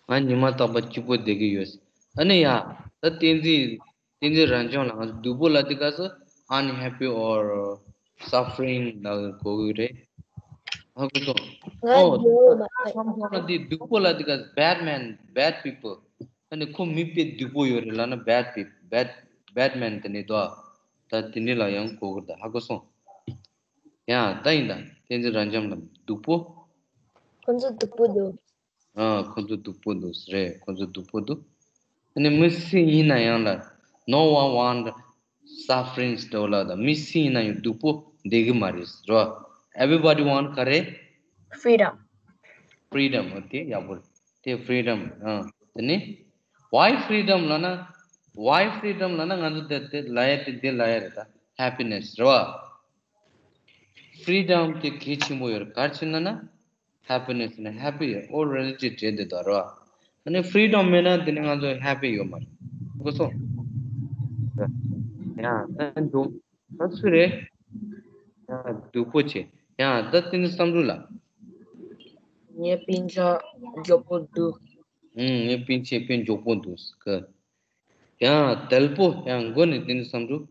ང་ཉི་མ་རྟག་པར་སྐྱིད་པོ་བསྡད་ཀྱི་ཡོད། ཨ་ནི་ཡ། ད་བསྟན་འཛིན། བསྟན་འཛིན་རབ་འབྱམས་ལགས། ང་ཚོ་སྡུག་པོ་ལབ་དུས་སྐབས་སུ་unhappy or suffering ལབ་གོ་གི་རེད། ཧ་གོ་སོང་། ང་ཨོ། སྡུག་པོ་མ་རེད། ཁམས་ཁོང་ལ་འདི་སྡུག་པོ་ལབ་དུས་སྐབས་སུ་bad man, bad people ཨ་ནི་ཁོ་མི་དཔེ་སྡུག་པོ་ཡོད་རེད་ལབ་ན་bad people, bad, bad man དེ་ནི་དོ། ད་དེ་འདྲ་ལ་ཡང་གོ་གི་རེད་ད། ཧ་གོ་སོང་། ཡ་ད་ཡིན་ད། བསྟན་འཛིན་རབ་འབྱམས་ལགས་སྡུག་པོ། ཁོ་ཚོ་སྡུག་པོ་འདུག་ཨ། ཁོ་ཚོ་སྡུག་པོ་འདུག་རེད། ཁོ་ཚོ་སྡུག་པོ་འདུག་ཨ་ནི་མི་སུ་ཡིན་ན་ཡང་ལ། No one want sufferings འདྲ་བོ་ལ་ད་མི་སུ་ཡིན་ན་ཡང་སྡུག་པོ་བསྡད་གི་མ་རེད་རོ། Everybody want ག་རེ། Freedom. Freedom ཨོ་དེ་ཡག་པོ་རེད། དེ་freedom ཨ། དེ་ནི་why freedom ལབ་ན། Why freedom ལབ་ན་ང་ཚོ་དེ་དེ་ལབ་ཡ་དེ་དེ་ལབ་ཡ་རེད་ད། Happiness རེད་བ། Freedom དེ་གལ་ཆེན་པོ་ཡོད་རེད། ག་རེ་བྱས་ན་ན། Happiness ནི་happy ཡོད། all related བྱས་འདུག་ད་རོ། ཨ་ནི་freedom མེད་ན་དེ་ནི་ང་ཚོ་happy ཡོད་མ་རེད། གོ་སོང་། ཡ་ད་འདུག་ད་སུ་རེད། ཡ་སྡུག་པོ་བྱས། ཡང་ད་བསྟན་འཛིན་བསམ་གྲུབ་ལགས། ངའི་སྤུན་ཆ་མགྱོགས་པོ་འདུག་ཨུམ། ངའི་སྤུན་ཆ་དཔེ་མགྱོགས་པོ་འདུག་ག་ཡང་དལ་པོ། ཡང་མགོ་ནས་བསྟན་འཛིན་བསམ་གྲུབ།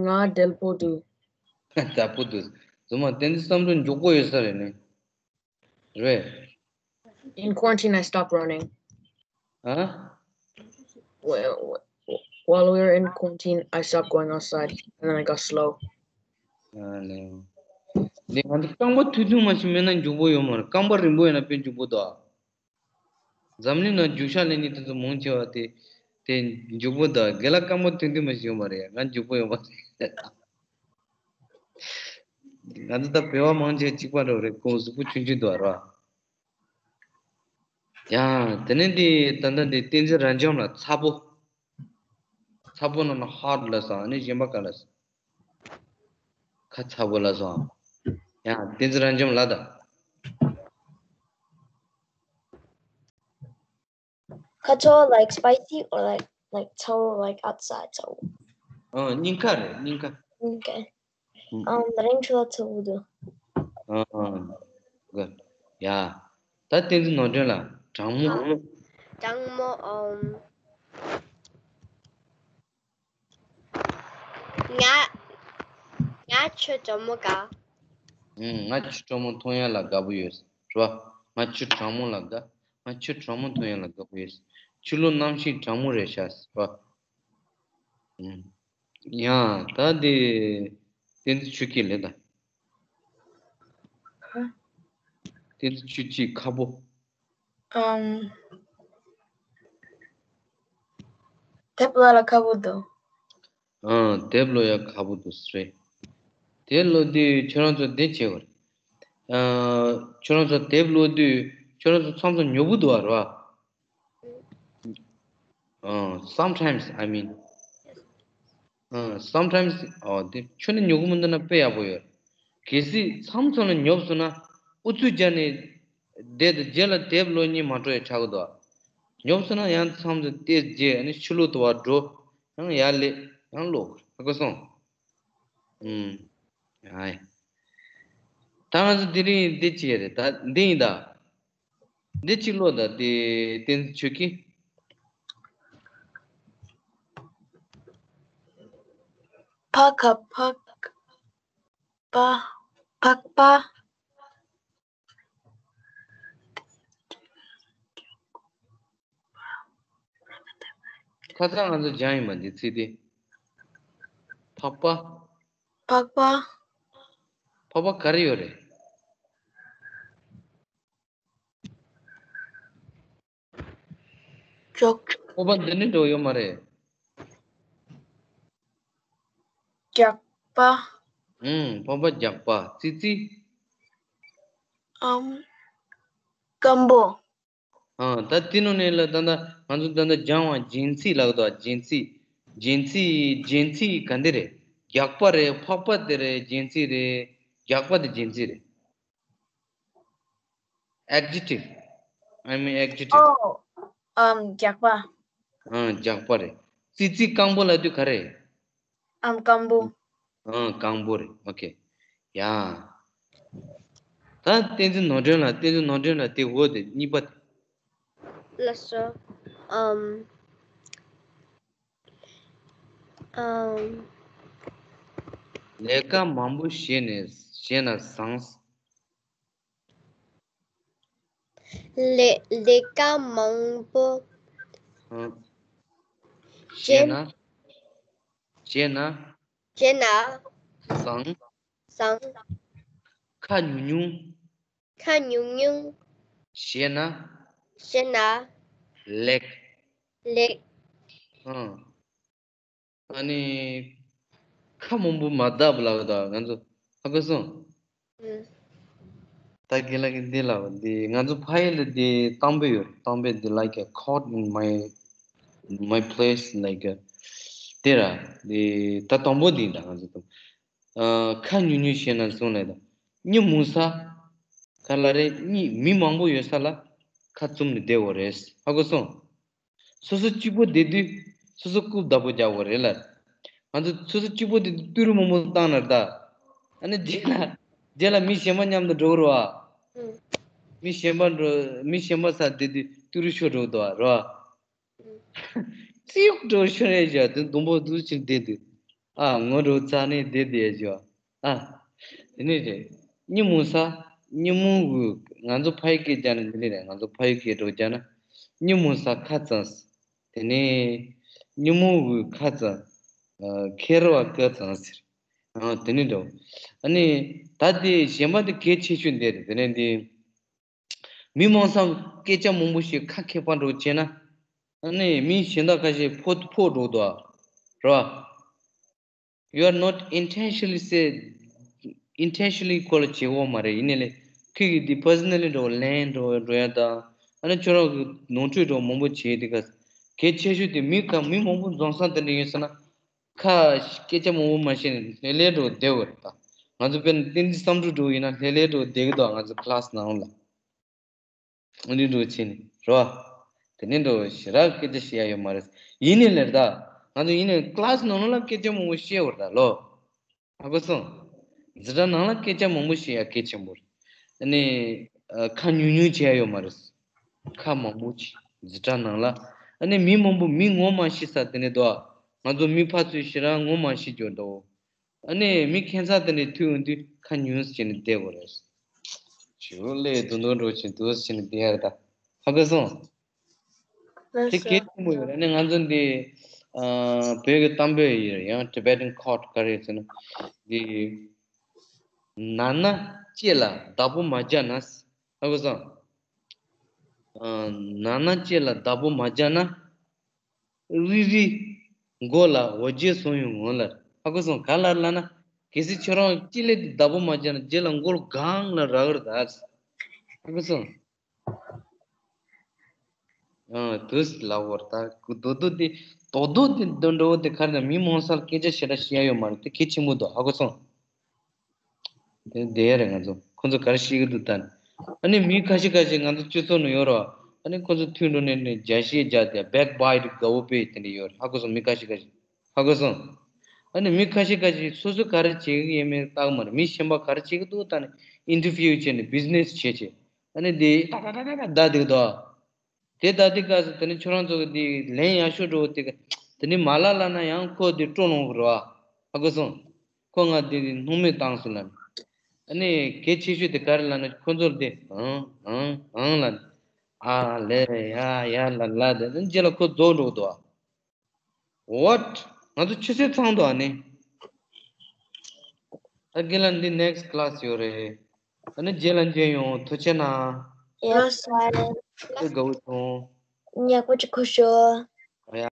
ང་དལ་པོ་འདུག་དལ་པོ་འདུག་རྫུན་མ་བསྟན་འཛིན་བསམ་གྲུབ་མགྱོགས་པོ་ཡོད་ས་རེད་ནི། རེད། In quarantine, I stopped running. ཨ། Well, while we were in quarantine, I stopped going outside, and then I got slow. ཨ་ལེ། ལེ་ང་ཚོ་རྐང་པ་ཐུང་ཐུང་མ་ཞིག་མེད་ན་མགྱོགས་པོ་ཡོད་མ་རེད། རྐང་པ་རིང་པོ་ཡོད་ན་དཔེ་མགྱོགས་པོ་འདུག་འཛམ་གླིང་ནང་རྒྱུག་ཤར་ལེན་མཁན་དེ་ཚོ་མང་ཆེ་བ་དེ་དེ་མགྱོགས་པོ་འདུག་རྒན་ལགས་རྐང་པ་ཐུང་ཐུང་མ་ཞིག་ཡོད་མ་རེད། ང་མགྱོགས་པོ་ཡོད་མ་རེད། ང་ཚོ་ད་བོད་པ་མང་ཆེ་བ་གཅིག་པ་འདྲ་བོ་རེད། ཁོང་གཟུགས་པོ་ཆུང་ཆུང་འདུག་ར། ཡ། དེ་ནས་འདི་ད་ལྟ་འདི་བསྟན་འཛིན་རབ་འབྱམས་ལགས་ཚ་པོ། ཚ་པོ་ནང་ན་ཧར་ལབ་སོང་། ཨ་ནི་གཞན་པ་ག་ལབ་སོང་། ཁ་ཚ་པོ་ལབ་སོང་། ཡ། བསྟན་འཛིན་རབ་འབྱམས་ལགས་ད། ཁ་ཚ་པོ་like spicy or like like ཚ་པོ like outside ཚ་པོ། ཨ། སྙིང་ཁ་རེད། སྙིང་ཁ། Okay. ཨུམ། ཨམ། ད་རིང་ཁྲོད་ལ་ཚ་པོ་འདུག་ཨ། Good. ཡ། ད་བསྟན་འཛིན་ནོར་སྒྲོན་ལགས་གྲང་མོ། གྲང་མོ། ཨམ། ང་ང་ཆུ་གྲང་མོ་དགའ། ཨུམ། ང་ཆུ་གྲང་མོ་འཐུང་ཡ་ལ་དགའ་པོ་ཡོད་རེད་པ། ང་ཆུ་གྲང་མོ་ལ་དགའ། ང་ཆུ་གྲང་མོ་འཐུང་ཡ་ལ་དགའ་པོ་ཡོད། ཆུ་ལོག་གནམ་གཤིས་གྲང་མོ་རེད་ཤག་ཟེར་བ། ཨུམ། ཡ། ད་དེ་བསྟན་འཛིན་ཆོས་སྐྱིད་ལགས་ད། བསྟན་འཛིན་ཆོས་སྐྱིད་ཁ་པོ། ཨམ། དེབ་ཀློག་ཡ་ཁག་པོ་འདུག་ཨང་། དེབ་ཀློག་ཡ་ཁག་པོ་འདུག་ཟེར། དེབ་ཀློག་དུས་ཁྱོད་རང་ཚོ་འདི་བྱེད་དགོས་རེད། ཨ། ཁྱོད་རང་ཚོ་དེབ་ཀློག་དུས་ཁྱོད་རང་ཚོ་མཚམས་མཚམས་ཉོབ་པོ་འདུག་པ་རེད་པ། ཨང་། Sometimes, I mean. ཨང་། Sometimes. ཨོ། དེ་ཁྱོན་ནས་ཉོབ་པོ་མི་འདུག་ན་དཔེ་ཡག་པོ་ཡོད། གལ་སྲིད་མཚམས་མཚམས་ལ་ཉོབ་སོང་ན་ཨུ་ཚུགས་རྒྱག་ནས་བསྡད་དེ་རྗེས་ལ་དེབ་ཀློག་སྙིང་མ་བྲོ་ཡ་ཆགས་ཀྱི་འདུག་ཉོབ་སོང་ན་ཡང་མཚམས་མཚམས་བལྟས་རྗེས་ཨ་ནི་ཕྱི་ལོགས་དུ་བ་འགྲོ། ཡང་ཡར་སླེབས་ཡང་ཀློག་ཧ་གོ་སོང་། ཨུམ། ཨའི། ད་ང་ཚོ་དེ་རིང་འདི་བྱས་རེད། ད་འདི་ཡིན་ད། འདི་གཅིག་ཀློག་ད། དེ་བསྟན་འཛིན་ཆོས་སྐྱིད། ཕ་ཁ་ཕག་པ། ཕག་པ། ཁ་སང་ང་ཚོ་སྦྱངས་ཡིན་པ་འདི་ཚིག་དེ། ཕག་པ། ཕག་པ། ཕག་པ་ག་རེ་ཡོད་རེད། ཅོག་ཕག་པ་འདི་ནི་འགྲོ་ཡོད་མ་རེད། རྒྱགས་པ། ཨུམ། ཕག་པ་རྒྱགས་པ། ཙི་ཙི། ཨམ། སྐམ་པོ། ཨ། ད་དེ་ནང་ནས་ལ་ད་ལྟ་ང་ཚོ་ད་ལྟ་སྦྱངས་པ་རྒྱན་ཚིག་ལབ་འདུག་རྒྱན་ཚིག་རྒྱན་ཚིག་རྒྱན་ཚིག་ག་འདི་རེད། རྒྱགས་པ་རེད། ཕག་པ་དེ་རེད། རྒྱན་ཚིག་རེད། རྒྱགས་པ་དེ་རྒྱན་ཚིག་རེད། Adjective. I mean adjective. ཨོ། ཨམ། རྒྱགས་པ། ཨ། རྒྱགས་པ་རེད། ཙི་ཙི། སྐམ་པོ་ལབ་དུས་ག་རེ། ཨམ། སྐམ་པོ། ཨ། སྐམ་པོ་རེད། ཨོ་ཁེ། ཡ། ད་བསྟན་འཛིན་ནོར་སྒྲོན་ལགས། བསྟན་འཛིན་ནོར་སྒྲོན་ལགས། དེ་འོ་དེ་གཉིས་པ་དེ། ལགས་སོ། ཨམ། ཨམ། ལས་ཀ་མང་པོ་བྱས་ནས་བྱས་ན་བཟང་། ལས་ལས་ཀ་མང་པོ། ཨ། བྱས་ན། བྱས་ན། བྱས་ན། བཟང་། བཟང་། ཁ་ཉུང་ཉུང་། ཁ་ཉུང་ཉུང་། བྱས་ན། བྱས་ན། ལེགས། ལེགས། ཨ། ཨ་ནི། ཁ་མང་པོ་མ་བརྡབས་ལབ་ད་ང་ཚོ་ཧ་གོ་སོང་། ཨུམ། ད་རྒན་ལགས་ཀྱིས་འདི་ལབ་འདི་ང་ཚོ་ཕ་ཡུལ་ལ་འདི་གཏམ་དཔེ་ཡོད། གཏམ་དཔེ་འདི་like a caught in my my place like a དེ་ར་འདི་ད་དང་པོ་འདི་འདྲ་ང་ཚོ་ཨ། ཁ་ཉུང་ཉུང་བྱས་ན་བཟང་ལབ་ད། མི་མང་ས་ག་ལ་རེད། མི་མི་མང་པོ་ཡོད་ས་ལ་ཁ་བཙུམ་ནས་བསྡད་དགོས་རེད། ཧ་གོ་སོང་། སོ་སོ་གཅིག་པོ་བསྡད་དུས་སོ་སོ་རྐུབ་བདག་པོ་རྒྱག་དགོས་རེད་ལ། ང་ཚོ་སོ་སོ་གཅིག་པོ་བསྡད་དུས་ཏི་རུ་མང་པོ་བཏང་ན་ད། ཨ་ནི་རྗེས་ལ་རྗེས་ལ་མི་གཞན་པ་མཉམ་དུ་འགྲོ་གི་རེད་བ། ཨུམ། མི་གཞན་པ་འགྲོ་མི་གཞན་པ་ས་དེ་དུས་ཏི་རུ་ཤོར་འགྲོ་གི་འདུག་བ་རེད་བ། ཨུམ། ཙིག་འགྲོ་ཤོར་རེད་བཞག་དེ་སྡོང་པོ་འདུག་ཅིག་བསྡད་དུས། ཨ་ངོ་འགྲོ་རྩ་ནས་བསྡད་བསྡད་བཞག་ཨ། དེ་ནས་རེད། ཉིན་མོ་ས། ཉིན་མོ་གི་ང་ཚོ་ཕ་ཡི་སྐད་རྒྱག་ན་འདི་ནས་རེད། ང་ཚོ་ཕ་ཡི་སྐད་འགྲོ་རྒྱག་ན། ཉིན་མོ་ས་ཁ་ཙང་། དེ་ནས་ཉིན་མོ་གི་ཁ་ཙང་། ཨ། ཁེར་བ་ཀ་ཙང་ཟེར། ཨ། དེ་ནས་འགྲོ། ཨ་ནི་ད་དེ་གཞན་པ་དེ་གལ་ཆེ་ཤོས་འདི་རེད། དེ་ནས་འདི། མི་མང་སང་སྐད་ཆ་མང་པོ་ཞིག་ཁ་མཁས་པ་འགྲོ་བྱས་ན། ཨ་ནི་མི་གཞན་དག་ཁ་ཤས་ཕོ་ཕོ་འགྲོ་འདུག་ཨ། རེད་བ། You are not intentionally say, intentionally ཁོ་ལ་བྱེད་དགོས་མ་རེད། ཡིན་ནའི་ལས་ཁོས་ཀྱིས་འདི་personally འགྲོ་ལན་འགྲོ་འགྲོ་ཡ་དང་། ཨ་ནི་ཁྱོད་རང་གི་ནོར་འཁྲུལ་འགྲོ་མང་པོ་བྱེད་དེ་ག་གལ་ཆེ་ཤོས་དེ་མི་ག་མི་མང་པོ་འཛོམས་ས་དེ་འདྲ་ཡིན་ཟེར་ན། ཁ་སྐད་ཆ་མང་པོ་མ་བཤད་ནས་ལྷོད་ལྷོད་འགྲོ་བསྡད་དགོས་རེད་ད། ང་ཚོ་དཔེར་ན་བསྟན་འཛིན་བསམ་གྲུབ་འགྲོ་ཡིན་ན་ལྷོད་ལྷོད་འགྲོ་བསྡད་ཀྱི་འདུག་ང་ཚོ་class ནང་ལ། འདི་འགྲོ་ཕྱིན་རོ། དེ་ནས་འགྲོ་ཞེ་དྲག་སྐད་ཆ་བཤད་ཡ་ཡོད་མ་རེད། ཡིན་ནའི་ལེར་ད། ང་ཚོ་ཡིན་ནའི་class ནང་ལ་སྐད་ཆ་མང་པོ་བཤད་འོར་ད་ལོ། ཧ་གོ་སོང་། འཛིན་གྲྭ་ནང་ལ་སྐད་ཆ་མང་པོ་བཤད་ཡ་གལ་ཆེན་པོ་རེད། ཨ་ནི། ཨ། ཁ་ཉུང་ཉུང་བྱེད་ཡ་ཡོད་མ་རེད། ཁ་མང་པོ་བྱེད་འཛིན་གྲྭ་ནང་ལ། ཨ་ནི་མི་མང་པོ་མི་ངོ་མ་ཤེས་ས་དེ་ནས་འདུག་ང་ཚོ་མི་ཕར་ཚུར་ཞེ་དྲག་ངོ་མ་ཤེས་རྒྱུ་འདུག་ཨ་ནི་མི་ཁྱད་མཚར་དེ་འདྲའི་ཐུག་ཡོང་དུས་ཁ་ཉུང་ཟེར་ནས་བསྡད་དགོས་རེད། ཞུ་ལས་དུ་འདུག་འགྲོ་ཆེན་དུ་ཟེར་ནས་བསྡད་ཡ་རེད་ད། ཧ་གོ་སོང་། དེ་གལ་ཆེན་པོ་ཡོད་རེད། ཨ་ནི་ང་ཚོ་འདི་ཨ་བོད་ཀྱི་གཏམ་དཔེ་ཡོད་རེད། ཡང་Tibetan quote ག་རེ་ཟེར་ན། འདི་ན་ན་ལྕེ་ལ་བདག་པོ་མ་བརྒྱབ་ན། ཧ་གོ་སོང་། ཨ་ན་ན་ལྕེ་ལ་བདག་པོ་མ་བརྒྱབ་ན། རི་རི། མགོ་ལ་འོ་བརྒྱལ་སོང་ཡོང་ངོ་ལ། ཧ་གོ་སོང་། ག་ལ་ལ་ན། གལ་སྲིད་ཁྱོད་རང་ལྕེ་ལེ་དེ་བདག་པོ་མ་བརྒྱབ་ན་རྗེས་ལ་མགོ་ལ་གང་ལ་རག་ར་ད། ཧ་གོ་སོང་། ཨ་དུས་ལ་བོར་ད་གུ་དོ་དོ་དེ། དོ་དོ་དེ་དོ་འགྲོ་བོ་དེ་ག་རེ་ན་མི་མང་སར་སྐད་ཆ་བཤད་ར་བཤད་ཡ་ཡོད་མ་རེད། དེ་གལ་ཆེན་པོ་འདུག་ཧ་གོ་སོང་། དེ་བསྡད་ཡ་རེད། ང་ཚོ་ཁོ་ཚོ་ག་རེ་བཤད་ཀྱི་འདུག་ལྟ་ནས། ཨ་ནི་མི་ཁ་ཤས་ཁ་ཤས་ང་ཚོ་སྤྱི་ཚོགས་ནང་ཡོད་རེད་བ། ཨ་ནི་ཁོ་ཚོ་མཐུན་འགྲོ་ནས་ནས་རྒྱ་བཤད་རྒྱག་དེ་backbite དགའ་བོ་དཔེ་དེ་འདྲ་ཡོད་རེད། ཧ་གོ་སོང་། མི་ཁ་ཤས་ཁ་ཤས་ཧ་གོ་སོང་། ཨ་ནི་མི་ཁ་ཤས་ཁ་ཤས་སོ་སོ་ག་རེ་བྱེད་ཀྱི་ཡིན་མིན་བལྟ་གི་མ་རེད། མི་གཞན་པ་ག་རེ་བྱེད་ཀྱི་འདུག་ལྟ་ནས་interview བྱས་ནས་business བྱས་བྱས། ཨ་ནི་དེ་ད་ད་ད་ད་ད་བསྡད་འདུག་དོ། དེ་ལྟ་དུས་སྐབས་སུ་དེ་ནི་ཁྱོད་རང་ཚོ་གི་དེ་ལན་ཡག་ཤོས་འགྲོ་དེ་ག་དེ་ནི་མ་ལ་ལ་ན་ཡང་ཁོ་དེ་སྤྲོ་ལོང་གི་རེད་བ། ཧ་གོ་སོང་། ཁོ་ང་དེ་དེ་སྣང་མེད་བཏང་སོང་ལ། ཨ་ནི་གལ་ཆེ་ཤོས་དེ་ག་རེ་ལ་ན་ཁོ་ཚོར་དེ་ཨང་ཨང་ཨང་ལ། ཨ་ལེ་ཡ་ཡ་ལ་ལ་དེ་ནི་རྗེས་ལ་ཁོ་རྫོགས་འགྲོ་གི་འདུག་བ། What? ང་ཚོ་ཆུ་ཚོད་ཚང་འདུག་ཨ་ནི། ད་རྒན་ལགས་འདི་next class ཡོད་རེད། ཨ་ནི་རྗེས་ལ་མཇལ་ཡོང་། ཐུགས་རྗེ་གནང་། ཡོད་སར། དགའ་བོ་བྱུང་། ཉག་པོ་ཅིག་ཁུ་ཤོ།